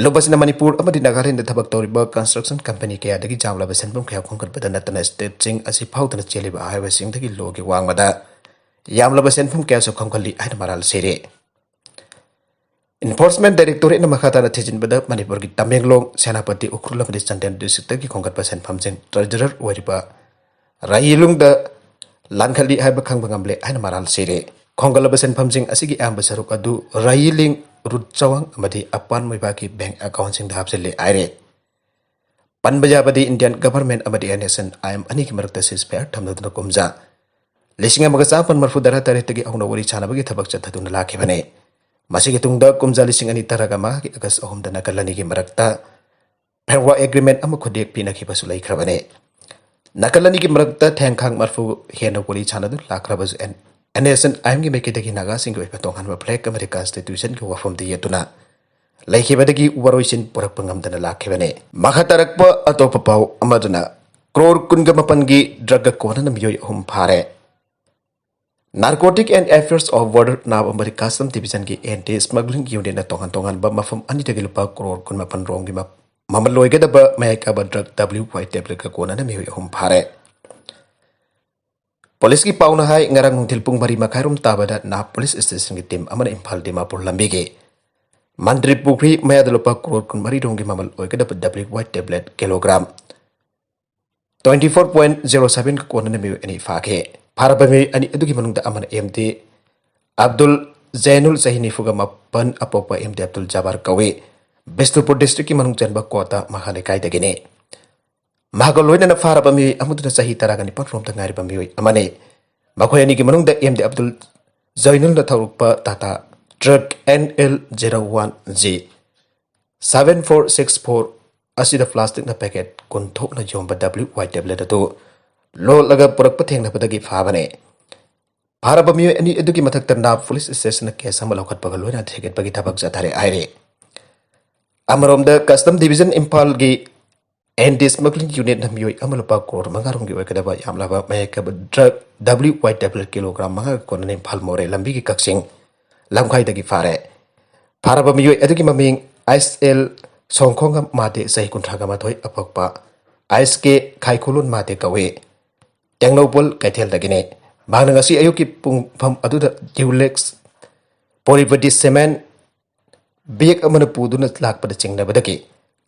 ꯂꯨꯞ ꯑꯁꯤꯅ ꯃꯅꯤꯄꯨꯔ ꯑꯃꯗꯤ ꯅꯥꯒꯥꯂꯦꯟꯗ ꯊꯕꯛ ꯇꯧꯔꯤꯕ ꯀꯟꯁꯇ꯭ꯔꯛꯁꯟ ꯀꯝꯄꯅꯤ ꯀꯌꯥꯗꯒꯤ ꯌꯥꯝꯂꯕ ꯁꯦꯟꯐꯝ ꯀꯌꯥ ꯈꯣꯝꯒꯠꯄꯗ ꯅꯠꯇꯅ ꯁ꯭ꯇꯦꯠꯁꯤꯡ ꯑꯁꯤ ꯐꯥꯎꯗꯨꯅ ꯆꯦꯜꯂꯤꯕ ꯍꯥꯏꯋꯦꯁꯤꯡꯗꯒꯤ ꯂꯣꯒꯤ ꯋꯥꯡꯃꯗ ꯌꯥꯝꯂꯕ ꯁꯦꯟꯐꯝ ꯀꯌꯥꯁꯨ ꯈꯣꯝꯒꯠꯂꯤ ꯍꯥꯏꯅ ꯃꯔꯥꯜ ꯁꯤꯔꯤ꯫ ꯏꯟꯐꯣꯔꯁꯃꯦꯟ ꯗꯥꯏꯔꯦꯛꯇꯣꯔꯦꯠꯅ ꯃꯈꯥ ꯇꯥꯅ ꯊꯤꯖꯤꯟꯕꯗ ꯃꯅꯤꯄꯨꯔꯒꯤ ꯇꯃꯦꯡꯂꯣꯡ, ꯁꯦꯅꯥꯄꯇꯤ, ꯎꯈ꯭ꯔꯨꯜ ꯑꯃꯗꯤ ꯆꯥꯟꯗꯦꯜ ꯗꯤꯁꯇ꯭ꯔꯤꯛꯇꯒꯤ ꯈꯣꯝꯒꯠꯄ ꯁꯦꯟꯐꯝꯁꯤꯡ ꯇ꯭ꯔꯦꯖꯔꯔ ꯑꯣꯏꯔꯤꯕ ꯔꯥꯌꯤꯂꯨꯡꯗ ꯂꯥꯟꯈꯠꯂꯤ ꯍꯥꯏꯕ ꯈꯪꯕ ꯉꯝꯂꯦ ꯍꯥꯏꯅ ꯃꯔꯥꯜ ꯁꯤꯔꯤ꯫ ꯈꯣꯝꯒꯠꯂꯕ ꯁꯦꯟꯐꯝꯁꯤꯡ ꯑꯁꯤꯒꯤ ꯑꯌꯥꯝꯕ ꯁꯔꯨꯛ ꯑꯗꯨ ꯔꯥꯌꯤꯂꯤꯡ, ꯔꯨꯠ ꯆꯋꯥꯡ ꯑꯃꯗꯤ ꯑꯄꯥꯟ ꯃꯣꯏꯕꯥꯒꯤ ꯕꯦꯡꯛ ꯑꯦꯀꯥꯎꯟꯁꯤꯡꯗ ꯍꯥꯞꯆꯤꯜꯂꯤ ꯍꯥꯏꯔꯤ꯫ ꯄꯟꯕ ꯌꯥꯕꯗꯤ ꯏꯟꯗꯤꯌꯥꯟ ꯒꯚꯔꯟꯃꯦꯟꯠ ꯑꯃꯗꯤ N S N I M ꯑꯅꯤꯒꯤ ꯃꯔꯛꯇ ꯁꯤꯖꯐꯥꯌꯔ ꯊꯝꯅꯗꯨꯅ ꯀꯨꯝꯖꯥ ꯂꯤꯁꯤꯡ ꯑꯃꯒ ꯆꯥꯃꯥꯄꯟ ꯃꯔꯐꯨ ꯇꯔꯥ ꯇꯔꯦꯠꯇꯒꯤ ꯍꯧꯅ ꯋꯥꯔꯤ ꯁꯥꯟꯅꯕꯒꯤ ꯊꯕꯛ ꯆꯠꯊꯗꯨꯅ ꯂꯥꯛꯈꯤꯕꯅꯤ꯫ ꯃꯁꯤꯒꯤ ꯇꯨꯡꯗ ꯀꯨꯝꯖꯥ ꯂꯤꯁꯤꯡ ꯑꯅꯤ ꯇꯔꯥꯒ ꯃꯉꯥꯒꯤ ꯑꯥꯒꯁ ꯑꯍꯨꯝꯗ ꯅꯥꯀꯜ ꯑꯅꯤꯒꯤ ꯃꯔꯛꯇ ꯐꯦꯔꯋꯥ ꯑꯦꯒ꯭ꯔꯤꯃꯦꯟꯠ ꯑꯃ ꯈꯨꯗꯦꯛ ꯄꯤꯅꯈꯤꯕꯁꯨ ꯂꯩꯈ꯭ꯔꯕꯅꯤ꯫ ꯅꯥꯀꯜ ꯑꯅꯤꯒꯤ ꯃꯔꯛꯇ ꯊꯦꯡꯈꯥꯡ ꯃꯔꯐꯨ ꯍꯦꯟꯅ ꯋꯥꯔꯤ ꯁꯥꯟꯅꯗꯨꯅ ꯂꯥꯛꯈ꯭ꯔꯕꯁꯨ ꯑꯦꯟ ꯑꯦꯟ ꯑꯦꯁ ꯑꯦꯟ ꯑꯥꯏ ꯑꯦꯝꯒꯤ ꯃꯥꯏꯀꯩꯗꯒꯤ ꯅꯥꯒꯥꯁꯤꯡꯒꯤ ꯑꯣꯏꯕ ꯇꯣꯉꯥꯟꯕ ꯐ꯭ꯂꯦꯒ ꯑꯃꯗꯤ ꯀꯟꯁꯇꯤꯇ꯭ꯌꯨꯁꯟꯒꯤ ꯋꯥꯐꯝꯗ ꯌꯦꯠꯇꯨꯅ ꯂꯩꯈꯤꯕꯗꯒꯤ ꯋꯥꯔꯣꯏꯁꯤꯟ ꯄꯨꯔꯛꯄ ꯉꯝꯗꯅ ꯂꯥꯛꯈꯤꯕꯅꯤ꯫ ꯃꯈꯥ ꯇꯥꯔꯛꯄ ꯑꯇꯣꯞꯄ ꯄꯥꯎ ꯑꯃꯗꯨꯅ ꯀ꯭ꯔꯣꯔ ꯀꯨꯟꯒ ꯃꯥꯄꯟꯒꯤ ꯗ꯭ꯔꯒꯀ ꯀꯣꯟꯅꯅ ꯃꯤꯑꯣꯏ ꯑꯍꯨꯝ ꯐꯥꯔꯦ꯫ Narcotic and Affairs of Border ꯅꯥꯕ ꯑꯃꯗꯤ ꯀꯁꯇꯝ ꯗꯤꯕꯤꯖꯟꯒꯤ ꯑꯦꯟꯇꯤ ꯁ꯭ꯃꯒ꯭ꯂꯤꯡ ꯌꯨꯅꯤꯠꯅ ꯇꯣꯉꯥꯟ ꯇꯣꯉꯥꯟꯕ ꯃꯐꯝ ꯑꯅꯤꯗꯒꯤ ꯂꯨꯄꯥ ꯀ꯭ꯔꯣꯔ ꯀꯨꯟꯃꯥꯄꯟ ꯔꯣꯝꯒꯤ ꯃ-, ꯃꯃꯜ ꯑꯣꯏꯒꯗꯕ ꯃꯌꯥꯏ ꯀꯥꯕ ꯗ꯭ꯔꯒ ꯗꯕ꯭ꯂꯤꯎ ꯋꯥꯏ ꯇꯦꯕ꯭ꯂꯦꯠꯀ ꯀꯣꯟꯅꯅ ꯃꯤꯑꯣꯏ ꯑꯍꯨꯝ ꯐꯥꯔꯦ꯫ ꯄꯨꯂꯤꯁꯀꯤ ꯄꯥꯎꯅ ꯍꯥꯏ, ꯉꯔꯥꯡ ꯅꯨꯡꯊꯤꯜ ꯄꯨꯡ ꯃꯔꯤ ꯃꯈꯥꯏꯔꯣꯝ ꯇꯥꯕꯗ ꯅꯥꯞ ꯄꯨꯂꯤꯁ ꯁ꯭ꯇꯦꯁꯟꯒꯤ ꯇꯤꯝ ꯑꯃꯅ ꯏꯝꯐꯥꯜ ꯗꯤꯃꯥꯄꯨꯔ ꯂꯝꯕꯤꯒꯤ ꯃꯟꯇ꯭ꯔꯤ ꯄꯨꯈ꯭ꯔꯤ ꯃꯌꯥꯗ ꯂꯨꯄꯥ ꯀ꯭ꯔꯣꯔ ꯀꯨꯟꯃꯔꯤ ꯔꯣꯝꯒꯤ ꯃꯃꯜ ꯑꯣꯏꯒꯗꯕ W Y tablet kilogram twenty four point zero seven ꯀ ꯀꯣꯟꯅꯅ ꯃꯤꯑꯣꯏ ꯑꯅꯤ ꯐꯥꯈꯤ꯫ ꯐꯥꯔꯕ ꯃꯤꯑꯣꯏ ꯑꯅꯤ ꯑꯗꯨꯒꯤ ꯃꯅꯨꯡꯗ ꯑꯃꯅ M D ꯑꯕꯗꯨꯜ ꯖꯩꯅꯨꯜ, ꯆꯍꯤ ꯅꯤꯐꯨꯒ ꯃꯥꯄꯟ, ꯑꯄꯣꯛꯄ M D ꯑꯕꯗꯨꯜ ꯖꯕꯥꯔ ꯀꯧꯏ꯫ ꯕꯤꯁꯅꯨꯄꯨꯔ ꯗꯤꯁꯇ꯭ꯔꯤꯛꯀꯤ ꯃꯅꯨꯡ ꯆꯟꯕ ꯀꯣꯇꯥ ꯃꯈꯥ ꯂꯩꯀꯥꯏꯗꯒꯤꯅꯤ꯫ ꯃꯍꯥꯛꯀ ꯂꯣꯏꯅꯅ ꯐꯥꯔꯕ ꯃꯤꯑꯣꯏ ꯑꯃꯗꯨꯅ ꯆꯍꯤ ꯇꯔꯥꯒ ꯅꯤꯄꯥꯟ ꯔꯣꯝꯗ ꯉꯥꯏꯔꯤꯕ ꯃꯤꯑꯣꯏ ꯑꯃꯅꯤ꯫ ꯃꯈꯣꯏ ꯑꯅꯤꯒꯤ ꯃꯅꯨꯡꯗ M D ꯑꯕꯗꯨꯜ ꯖꯩꯅꯨꯜꯅ ꯊꯧꯔꯛꯄ Tata truck N L zero one G seven four six four ꯑꯁꯤꯗ ꯄ꯭ꯂꯥꯁꯇꯤꯛꯅ ꯄꯦꯀꯦꯠ ꯀꯨꯟ ꯊꯣꯛꯅ ꯌꯣꯟꯕ W Y tablet ꯑꯗꯨ ꯂꯣꯠꯂꯒ ꯄꯨꯔꯛꯄ ꯊꯦꯡꯅꯕꯗꯒꯤ ꯐꯥꯕꯅꯤ꯫ ꯐꯥꯔꯕ ꯃꯤꯑꯣꯏ ꯑꯅꯤ ꯑꯗꯨꯒꯤ ꯃꯊꯛꯇ ꯅꯥꯞ ꯄꯨꯂꯤꯁ ꯁ꯭ꯇꯦꯁꯟꯅ ꯀꯦꯁ ꯑꯃ ꯂꯧꯈꯠꯄꯒ ꯂꯣꯏꯅꯅ ꯊꯤꯒꯠꯄꯒꯤ ꯊꯕꯛ ꯆꯠꯊꯔꯦ ꯍꯥꯏꯔꯤ꯫ ꯑꯃꯔꯣꯝꯗ, ꯀꯁꯇꯝ ꯗꯤꯕꯤꯖꯟ ꯏꯝꯐꯥꯜꯒꯤ ꯑꯦꯟꯇꯤ ꯁ꯭ꯃꯒ꯭ꯂꯤꯡ ꯌꯨꯅꯤꯠꯅ ꯃꯤꯑꯣꯏ ꯑꯃ ꯂꯨꯄꯥ ꯀ꯭ꯔꯣꯔ ꯃꯉꯥ ꯔꯣꯝꯒꯤ ꯑꯣꯏꯒꯗꯕ ꯌꯥꯝꯂꯕ ꯃꯌꯦꯛ ꯌꯥꯕ drug W Y tablet kilogram ꯃꯉꯥꯒ ꯀꯣꯟꯅꯅ ꯏꯝꯐꯥꯜ ꯃꯣꯔꯦ ꯂꯝꯕꯤꯒꯤ ꯀꯛꯆꯤꯡ ꯂꯝꯈꯥꯏꯗꯒꯤ ꯐꯥꯔꯦ꯫ ꯐꯥꯔꯕ ꯃꯤꯑꯣꯏ ꯑꯗꯨꯒꯤ ꯃꯃꯤꯡ S L ꯁꯣꯡꯈꯣꯡꯉꯝ ꯃꯥꯗꯦ, ꯆꯍꯤ ꯀꯨꯟꯊ꯭ꯔꯥꯒ ꯃꯥꯊꯣꯏ, ꯑꯄꯣꯛꯄ S K ꯈꯥꯏꯈꯨꯂꯨꯟ ꯃꯥꯗꯦ ꯀꯧꯏ꯫ ꯇꯦꯡꯅꯧꯄꯜ ꯀꯩꯊꯦꯜꯗꯒꯤꯅꯤ꯫ ꯃꯍꯥꯛꯅ ꯉꯁꯤ ꯑꯌꯨꯛꯀꯤ ꯄꯨꯡꯐꯝ ꯑꯗꯨꯗ ꯗ꯭ꯌꯨꯂꯦꯛꯁ ꯄꯣꯔꯤꯕꯗꯤ ꯁꯤꯃꯦꯟ ꯕꯦꯒ ꯑꯃꯅ ꯄꯨꯗꯨꯅ ꯂꯥꯛꯄꯗ ꯆꯤꯡꯅꯕꯗꯒꯤ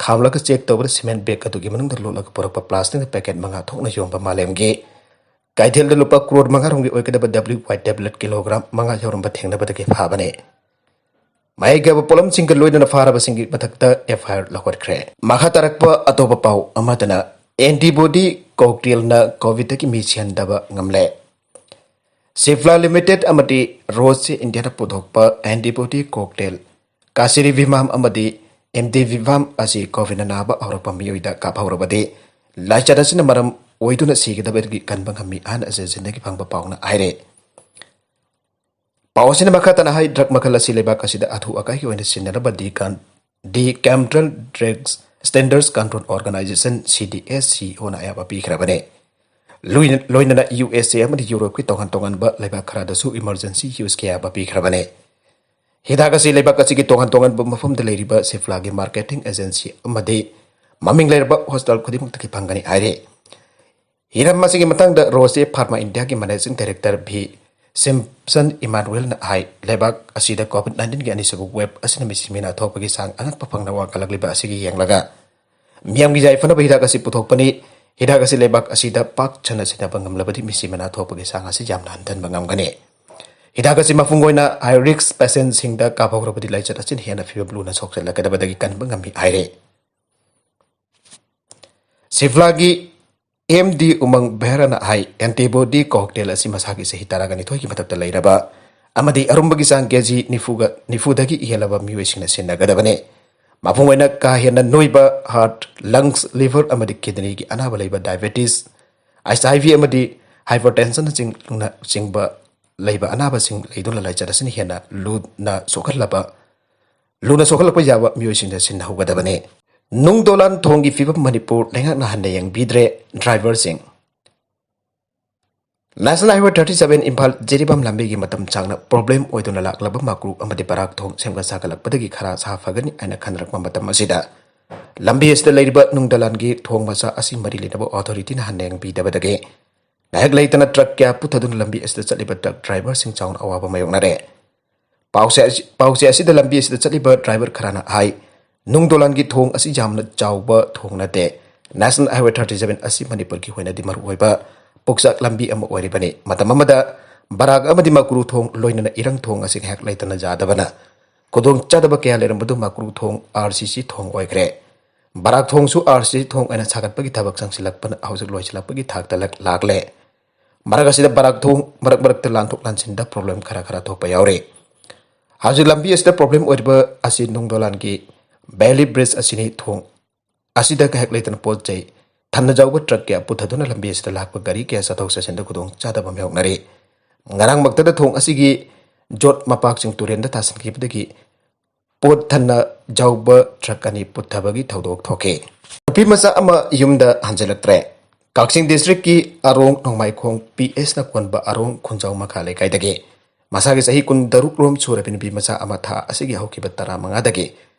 ꯈꯥꯝꯂꯒ ꯆꯦꯛ ꯇꯧꯕꯗ ꯁꯤꯃꯦꯟ ꯕꯦꯒ ꯑꯗꯨꯒꯤ ꯃꯅꯨꯡꯗ ꯂꯣꯠꯂꯒ ꯄꯨꯔꯛꯄ ꯄ꯭ꯂꯥꯁꯇꯤꯛꯅ ꯄꯦꯀꯦꯠ ꯃꯉꯥ ꯊꯣꯛꯅ ꯌꯣꯟꯕ ꯃꯥꯂꯦꯝꯒꯤ ꯀꯩꯊꯦꯜꯗ ꯂꯨꯄꯥ ꯀ꯭ꯔꯣꯔ ꯃꯉꯥ ꯔꯣꯝꯒꯤ ꯑꯣꯏꯒꯗꯕ W Y tablet ꯀꯤꯂꯣꯒ꯭ꯔꯥꯝ ꯃꯉꯥ ꯌꯧꯔꯝꯕ ꯊꯦꯡꯅꯕꯗꯒꯤ ꯐꯥꯕꯅꯤ꯫ ꯃꯍꯩꯒꯤ ꯑꯣꯏꯕ ꯄꯣꯠꯂꯝꯁꯤꯡꯒ ꯂꯣꯏꯅꯅ ꯐꯥꯔꯕꯁꯤꯡꯒꯤ ꯃꯊꯛꯇ F I R ꯂꯧꯈꯠꯈ꯭ꯔꯦ꯫ ꯃꯈꯥ ꯇꯥꯔꯛꯄ ꯑꯇꯣꯞꯄ ꯄꯥꯎ ꯑꯃꯗꯅ, ꯑꯦꯟꯇꯤꯕꯣꯗꯤ ꯀꯣꯛꯇꯦꯜꯅ ꯀꯣꯚꯤꯗꯇꯒꯤ ꯃꯤ ꯁꯤꯍꯟꯗꯕ ꯉꯝꯂꯦ꯫ ꯁꯤꯐ꯭ꯂꯥ ꯂꯤꯃꯤꯇꯦꯗ ꯑꯃꯗꯤ ꯔꯣꯁꯁꯤ ꯏꯟꯗꯤꯌꯥꯗ ꯄꯨꯊꯣꯛꯄ ꯑꯦꯟꯇꯤꯕꯣꯗꯤ ꯀꯣꯛꯇꯦꯜ ꯀꯥꯁꯤꯔꯤꯚꯤꯃꯥꯝ ꯑꯃꯗꯤ ꯑꯦꯝꯗꯤꯚꯤꯃꯥꯝ ꯑꯁꯤ ꯀꯣꯚꯤꯗꯅ ꯅꯥꯕ ꯍꯧꯔꯛꯄ ꯃꯤꯑꯣꯏꯗ ꯀꯥꯞꯍꯧꯔꯕꯗꯤ, ꯂꯥꯏꯆꯠ ꯑꯁꯤꯅ ꯃꯔꯝ ꯑꯣꯏꯗꯨꯅ ꯁꯤꯒꯗꯕꯗꯒꯤ ꯀꯟꯕ ꯉꯝꯃꯤ ꯍꯥꯏꯅ ꯑꯖꯦꯟꯁꯤꯟꯗꯒꯤ ꯐꯪꯕ ꯄꯥꯎꯅ ꯍꯥꯏꯔꯦ꯫ ꯄꯥꯎ ꯑꯁꯤꯅ ꯃꯈꯥ ꯇꯥꯅ ꯍꯥꯏ, ꯗ꯭ꯔꯒ ꯃꯈꯜ ꯑꯁꯤ ꯂꯩꯕꯥꯛ ꯑꯁꯤꯗ ꯑꯊꯨ ꯑꯀꯥꯏꯒꯤ ꯑꯣꯏꯅ ꯁꯤꯖꯤꯟꯅꯔꯕ the con-, the central drugs standards control organization, C D S C O ꯅ ꯑꯌꯥꯕ ꯄꯤꯈ꯭ꯔꯕꯅꯤ꯫ ꯂꯣꯏꯅ-, ꯂꯣꯏꯅꯅ ꯌꯨ ꯑꯦꯁ ꯑꯦ ꯑꯃꯗꯤ ꯌꯨꯔꯣꯞꯀꯤ ꯇꯣꯉꯥꯟ ꯇꯣꯉꯥꯟꯕ ꯂꯩꯕꯥꯛ ꯈꯔꯗꯁꯨ ꯏꯃꯔꯖꯦꯟꯁꯤ ꯌꯨꯁꯀꯤ ꯑꯌꯥꯕ ꯄꯤꯈ꯭ꯔꯕꯅꯤ꯫ ꯍꯤꯗꯥꯛ ꯑꯁꯤ ꯂꯩꯕꯥꯛ ꯑꯁꯤꯒꯤ ꯇꯣꯉꯥꯟ ꯇꯣꯉꯥꯟꯕ ꯃꯐꯝꯗ ꯂꯩꯔꯤꯕ ꯁꯤꯐ꯭ꯂꯥꯒꯤ ꯃꯥꯔꯀꯦꯇꯤꯡ ꯑꯦꯖꯦꯟꯁꯤ ꯑꯃꯗꯤ ꯃꯃꯤꯡ ꯂꯩꯔꯕ ꯍꯣꯁꯄꯤꯇꯥꯜ ꯈꯨꯗꯤꯡꯃꯛꯇꯒꯤ ꯐꯪꯒꯅꯤ ꯍꯥꯏꯔꯤ꯫ ꯍꯤꯔꯝ ꯑꯁꯤꯒꯤ ꯃꯇꯥꯡꯗ ꯔꯣꯁꯦ ꯐꯥꯔꯃꯥ ꯏꯟꯗꯤꯌꯥꯒꯤ ꯃꯦꯅꯦꯖꯤꯡ ꯗꯥꯏꯔꯦꯛꯇꯔ ꯚꯤ ꯁꯤꯝꯞꯁꯟ ꯏꯃꯥꯅꯨꯑꯦꯜꯅ ꯍꯥꯏ, ꯂꯩꯕꯥꯛ ꯑꯁꯤꯗ ꯀꯣꯚꯤꯗ ꯅꯥꯏꯟꯇꯤꯟꯒꯤ ꯑꯅꯤꯁꯨꯕ ꯋꯦꯕ ꯑꯁꯤꯅ ꯃꯤꯁꯤ ꯃꯤꯅꯥ ꯊꯣꯛꯄꯒꯤ ꯆꯥꯡ ꯑꯉꯛꯄ ꯐꯪꯅ ꯋꯥꯡꯈꯠꯂꯛꯂꯤꯕ ꯑꯁꯤꯒꯤ ꯌꯦꯡꯂꯒ ꯃꯤꯌꯥꯝꯒꯤ ꯌꯥꯏꯐꯅꯕ ꯍꯤꯗꯥꯛ ꯑꯁꯤ ꯄꯨꯊꯣꯛꯄꯅꯤ꯫ ꯍꯤꯗꯥꯛ ꯑꯁꯤ ꯂꯩꯕꯥꯛ ꯑꯁꯤꯗ ꯄꯥꯛ ꯁꯟꯅ ꯁꯤꯟꯅꯕ ꯉꯝꯂꯕꯗꯤ ꯃꯤꯁꯤ ꯃꯤꯅꯥ ꯊꯣꯛꯄꯒꯤ ꯆꯥꯡ ꯑꯁꯤ ꯌꯥꯝꯅ ꯍꯟꯊꯍꯟꯕ ꯉꯝꯒꯅꯤ꯫ ꯍꯤꯗꯥꯛ ꯑꯁꯤ ꯃꯄꯨꯡ ꯑꯣꯏꯅ ꯍꯥꯏ ꯔꯤꯁꯛ ꯄꯦꯁꯦꯟꯁꯤꯡꯗ ꯀꯥꯞꯍꯧꯔꯕꯗꯤ ꯂꯥꯏꯆꯠ ꯑꯁꯤꯅ ꯍꯦꯟꯅ ꯐꯤꯕꯝ ꯂꯨꯅ ꯁꯣꯛꯆꯜꯂꯛꯀꯗꯕꯗꯒꯤ ꯀꯟꯕ ꯉꯝꯃꯤ ꯍꯥꯏꯔꯦ꯫ ꯁꯤꯞꯂꯥꯒꯤ ꯑꯦꯝ ꯗꯤ ꯎꯃꯪ ꯕꯦꯍꯔꯥꯅ ꯍꯥꯏ, ꯑꯦꯟꯇꯤꯕꯣꯗꯤ ꯀꯣꯛꯇꯦꯜ ꯑꯁꯤ ꯃꯁꯥꯒꯤ ꯆꯍꯤ ꯇꯔꯥꯒ ꯅꯤꯊꯣꯏꯒꯤ ꯃꯊꯛꯇ ꯂꯩꯔꯕ ꯑꯃꯗꯤ ꯑꯔꯨꯝꯕꯒꯤ ꯆꯥꯡ ꯀꯦꯖꯤ ꯅꯤꯐꯨꯒ, ꯅꯤꯐꯨꯗꯒꯤ ꯍꯦꯜꯂꯕ ꯃꯤꯑꯣꯏꯁꯤꯡꯅ ꯁꯤꯖꯤꯟꯅꯒꯗꯕꯅꯤ꯫ ꯃꯄꯨꯡ ꯑꯣꯏꯅ ꯀꯥ ꯍꯦꯟꯅ ꯅꯣꯏꯕ, ꯍꯥꯔꯠ, ꯂꯪꯁ, ꯂꯤꯚꯔ ꯑꯃꯗꯤ ꯀꯤꯗꯅꯤꯒꯤ ꯑꯅꯥꯕ ꯂꯩꯕ, ꯗꯥꯏꯕꯦꯇꯤꯁ, ꯑꯩꯆ ꯑꯥꯏ ꯚꯤ ꯑꯃꯗꯤ ꯍꯥꯏꯄꯔꯇꯦꯟꯁꯟꯅꯆꯤꯡ-, ꯅꯆꯤꯡꯕ ꯂꯩꯕ ꯑꯅꯥꯕꯁꯤꯡ ꯂꯩꯗꯨꯅ ꯂꯥꯏꯆꯠ ꯑꯁꯤꯅ ꯍꯦꯟꯅ ꯂꯨꯅ ꯁꯣꯛꯍꯜꯂꯕ, ꯂꯨꯅ ꯁꯣꯛꯍꯜꯂꯛꯄ ꯌꯥꯕ ꯃꯤꯑꯣꯏꯁꯤꯡꯗ ꯁꯤꯟꯅꯍꯧꯒꯗꯕꯅꯤ꯫ ꯅꯨꯡ ꯗꯣꯂꯥꯟ ꯊꯣꯡꯒꯤ ꯐꯤꯕꯝ ꯃꯅꯤꯄꯨꯔ ꯂꯩꯉꯥꯛꯅ ꯍꯟꯅ ꯌꯦꯡꯕꯤꯗ꯭ꯔꯦ, ꯗ꯭ꯔꯥꯏꯚꯔꯁꯤꯡ꯫ National highway thirty seven Imphal Jiribam ꯂꯝꯕꯤꯒꯤ ꯃꯇꯝ ꯁꯥꯡꯅ ꯄ꯭ꯔꯣꯕ꯭ꯂꯦꯝ ꯑꯣꯏꯗꯨꯅ ꯂꯥꯛꯂꯕ ꯃꯀ꯭ꯔꯨ ꯑꯃꯗꯤ ꯕꯔꯥꯛ ꯊꯣꯡ ꯁꯦꯝꯒꯠ ꯁꯥꯒꯠꯂꯛꯄꯗꯒꯤ ꯈꯔ ꯁꯥ ꯐꯒꯅꯤ ꯍꯥꯏꯅ ꯈꯟꯅꯔꯛꯄ ꯃꯇꯝ ꯑꯁꯤꯗ ꯂꯝꯕꯤ ꯑꯁꯤꯗ ꯂꯩꯔꯤꯕ ꯅꯨꯡ ꯗꯂꯥꯟꯒꯤ ꯊꯣꯡ ꯃꯆꯥ ꯑꯁꯤ ꯃꯔꯤ ꯂꯩꯅꯕ ꯑꯣꯊꯣꯔꯤꯇꯤꯅ ꯍꯟꯅ ꯌꯦꯡꯕꯤꯗꯕꯗꯒꯤ ꯉꯥꯏꯍꯥꯛ ꯂꯩꯇꯅ ꯇ꯭ꯔꯛ ꯀꯌꯥ ꯄꯨꯊꯗꯨꯅ ꯂꯝꯕꯤ ꯑꯁꯤꯗ ꯆꯠꯂꯤꯕ ꯇ꯭ꯔꯛ ꯗ꯭ꯔꯥꯏꯚꯔꯁꯤꯡ ꯆꯥꯎꯅ ꯑꯋꯥꯕ ꯃꯥꯌꯣꯛꯅꯔꯦ꯫ ꯄꯥꯎꯆꯦ ꯑꯁꯤ-, ꯄꯥꯎꯆꯦ ꯑꯁꯤꯗ ꯂꯝꯕꯤ ꯑꯁꯤꯗ ꯆꯠꯂꯤꯕ ꯗ꯭ꯔꯥꯏꯚꯔ ꯈꯔꯅ ꯍꯥꯏ, ꯅꯨꯡ ꯗꯣꯂꯥꯟꯒꯤ ꯊꯣꯡ ꯑꯁꯤ ꯌꯥꯝꯅ ꯆꯥꯎꯕ ꯊꯣꯡ ꯅꯠꯇꯦ꯫ ꯅꯦꯁꯅꯦꯜ ꯍꯥꯏꯋꯦ ꯊꯥꯔꯇꯤ ꯁꯚꯦꯟ ꯑꯁꯤ ꯃꯅꯤꯄꯨꯔꯒꯤ ꯑꯣꯏꯅꯗꯤ ꯃꯔꯨꯑꯣꯏꯕ ꯄꯨꯛꯆꯥꯛ ꯂꯝꯕꯤ ꯑꯃ ꯑꯣꯏꯔꯤꯕꯅꯤ꯫ ꯃꯇꯝ ꯑꯃꯗ ꯕꯔꯥꯛ ꯑꯃꯗꯤ ꯃꯀ꯭ꯔꯨ ꯊꯣꯡ ꯂꯣꯏꯅꯅ ꯏꯔꯪ ꯊꯣꯡ ꯑꯁꯤ ꯉꯥꯏꯍꯥꯛ ꯂꯩꯇꯅ ꯌꯥꯗꯕꯅ ꯈꯨꯗꯣꯡ ꯆꯥꯗꯕ ꯀꯌꯥ ꯂꯩꯔꯝꯕꯗꯨ ꯃꯀ꯭ꯔꯨ ꯊꯣꯡ, ꯑꯥꯔ ꯁꯤ ꯁꯤ ꯊꯣꯡ ꯑꯣꯏꯈ꯭ꯔꯦ꯫ ꯕꯔꯥꯛ ꯊꯣꯡꯁꯨ ꯑꯥꯔ ꯁꯤ ꯁꯤ ꯊꯣꯡ ꯑꯣꯏꯅ ꯁꯥꯒꯠꯄꯒꯤ ꯊꯕꯛ ꯆꯪꯁꯤꯜꯂꯛꯄꯅ ꯍꯧꯖꯤꯛ ꯂꯣꯏꯁꯤꯜꯂꯛꯄꯒꯤ ꯊꯥꯛꯇ ꯂꯛ-, ꯂꯥꯛꯂꯦ꯫ ꯃꯔꯛ ꯑꯁꯤꯗ ꯕꯔꯥꯛ ꯊꯣꯡ ꯃꯔꯛ ꯃꯔꯛꯇ ꯂꯥꯟꯊꯣꯛ ꯂꯥꯟꯁꯤꯟꯗ ꯄ꯭ꯔꯣꯕ꯭ꯂꯦꯝ ꯈꯔ ꯈꯔ ꯊꯣꯛꯄ ꯌꯥꯎꯔꯤ꯫ ꯍꯧꯖꯤꯛ ꯂꯝꯕꯤ ꯑꯁꯤꯗ ꯄ꯭ꯔꯣꯕ꯭ꯂꯦꯝ ꯑꯣꯏꯔꯤꯕ ꯑꯁꯤ ꯅꯨꯡ ꯗꯣꯂꯥꯟꯒꯤ ꯕꯦꯂꯤ ꯕ꯭ꯔꯤꯖ ꯑꯁꯤꯅꯤ꯫ ꯊꯣꯡ ꯑꯁꯤꯗ ꯉꯥꯏꯍꯥꯛ ꯂꯩꯇꯅ ꯄꯣꯠ ꯆꯩ ꯊꯟꯅ ꯌꯥꯎꯕ ꯇ꯭ꯔꯛ ꯀꯌꯥ ꯄꯨꯊꯗꯨꯅ ꯂꯝꯕꯤ ꯑꯁꯤꯗ ꯂꯥꯛꯄ ꯒꯥꯔꯤ ꯀꯌꯥ ꯆꯠꯊꯣꯛ ꯆꯠꯁꯤꯟꯗ ꯈꯨꯗꯣꯡ ꯆꯥꯗꯕ ꯃꯥꯌꯣꯛꯅꯔꯤ꯫ ꯉꯔꯥꯡꯃꯛꯇꯗ ꯊꯣꯡ ꯑꯁꯤꯒꯤ ꯌꯣꯠ ꯃꯄꯥꯛꯁꯤꯡ ꯇꯨꯔꯦꯟꯗ ꯇꯥꯁꯤꯟꯈꯤꯕꯗꯒꯤ ꯄꯣꯠ ꯊꯟꯅ ꯌꯥꯎꯕ ꯇ꯭ꯔꯛ ꯑꯅꯤ ꯄꯨꯊꯕꯒꯤ ꯊꯧꯗꯣꯛ ꯊꯣꯛꯈꯤ꯫ ꯅꯨꯄꯤ ꯃꯆꯥ ꯑꯃ ꯌꯨꯝꯗ ꯍꯟꯖꯤꯜꯂꯛꯇ꯭ꯔꯦ꯫ ꯀꯛꯆꯤꯡ ꯗꯤꯁꯇ꯭ꯔꯤꯛꯀꯤ ꯑꯔꯣꯡ ꯅꯣꯡꯃꯥꯏꯈꯣꯡ ꯄꯤ ꯑꯦꯁꯅ ꯀꯣꯟꯕ ꯑꯔꯣꯡ ꯈꯨꯟꯖꯥꯎ ꯃꯈꯥ ꯂꯩꯀꯥꯏꯗꯒꯤ ꯃꯁꯥꯒꯤ ꯆꯍꯤ ꯀꯨꯟꯇꯔꯨꯛ ꯔꯣꯝ ꯁꯨꯔꯕꯤ ꯅꯨꯄꯤ ꯃꯆꯥ ꯑꯃ ꯊꯥ ꯑꯁꯤꯒꯤ ꯍꯧꯈꯤꯕ ꯇꯔꯥꯃꯉꯥꯗꯒꯤ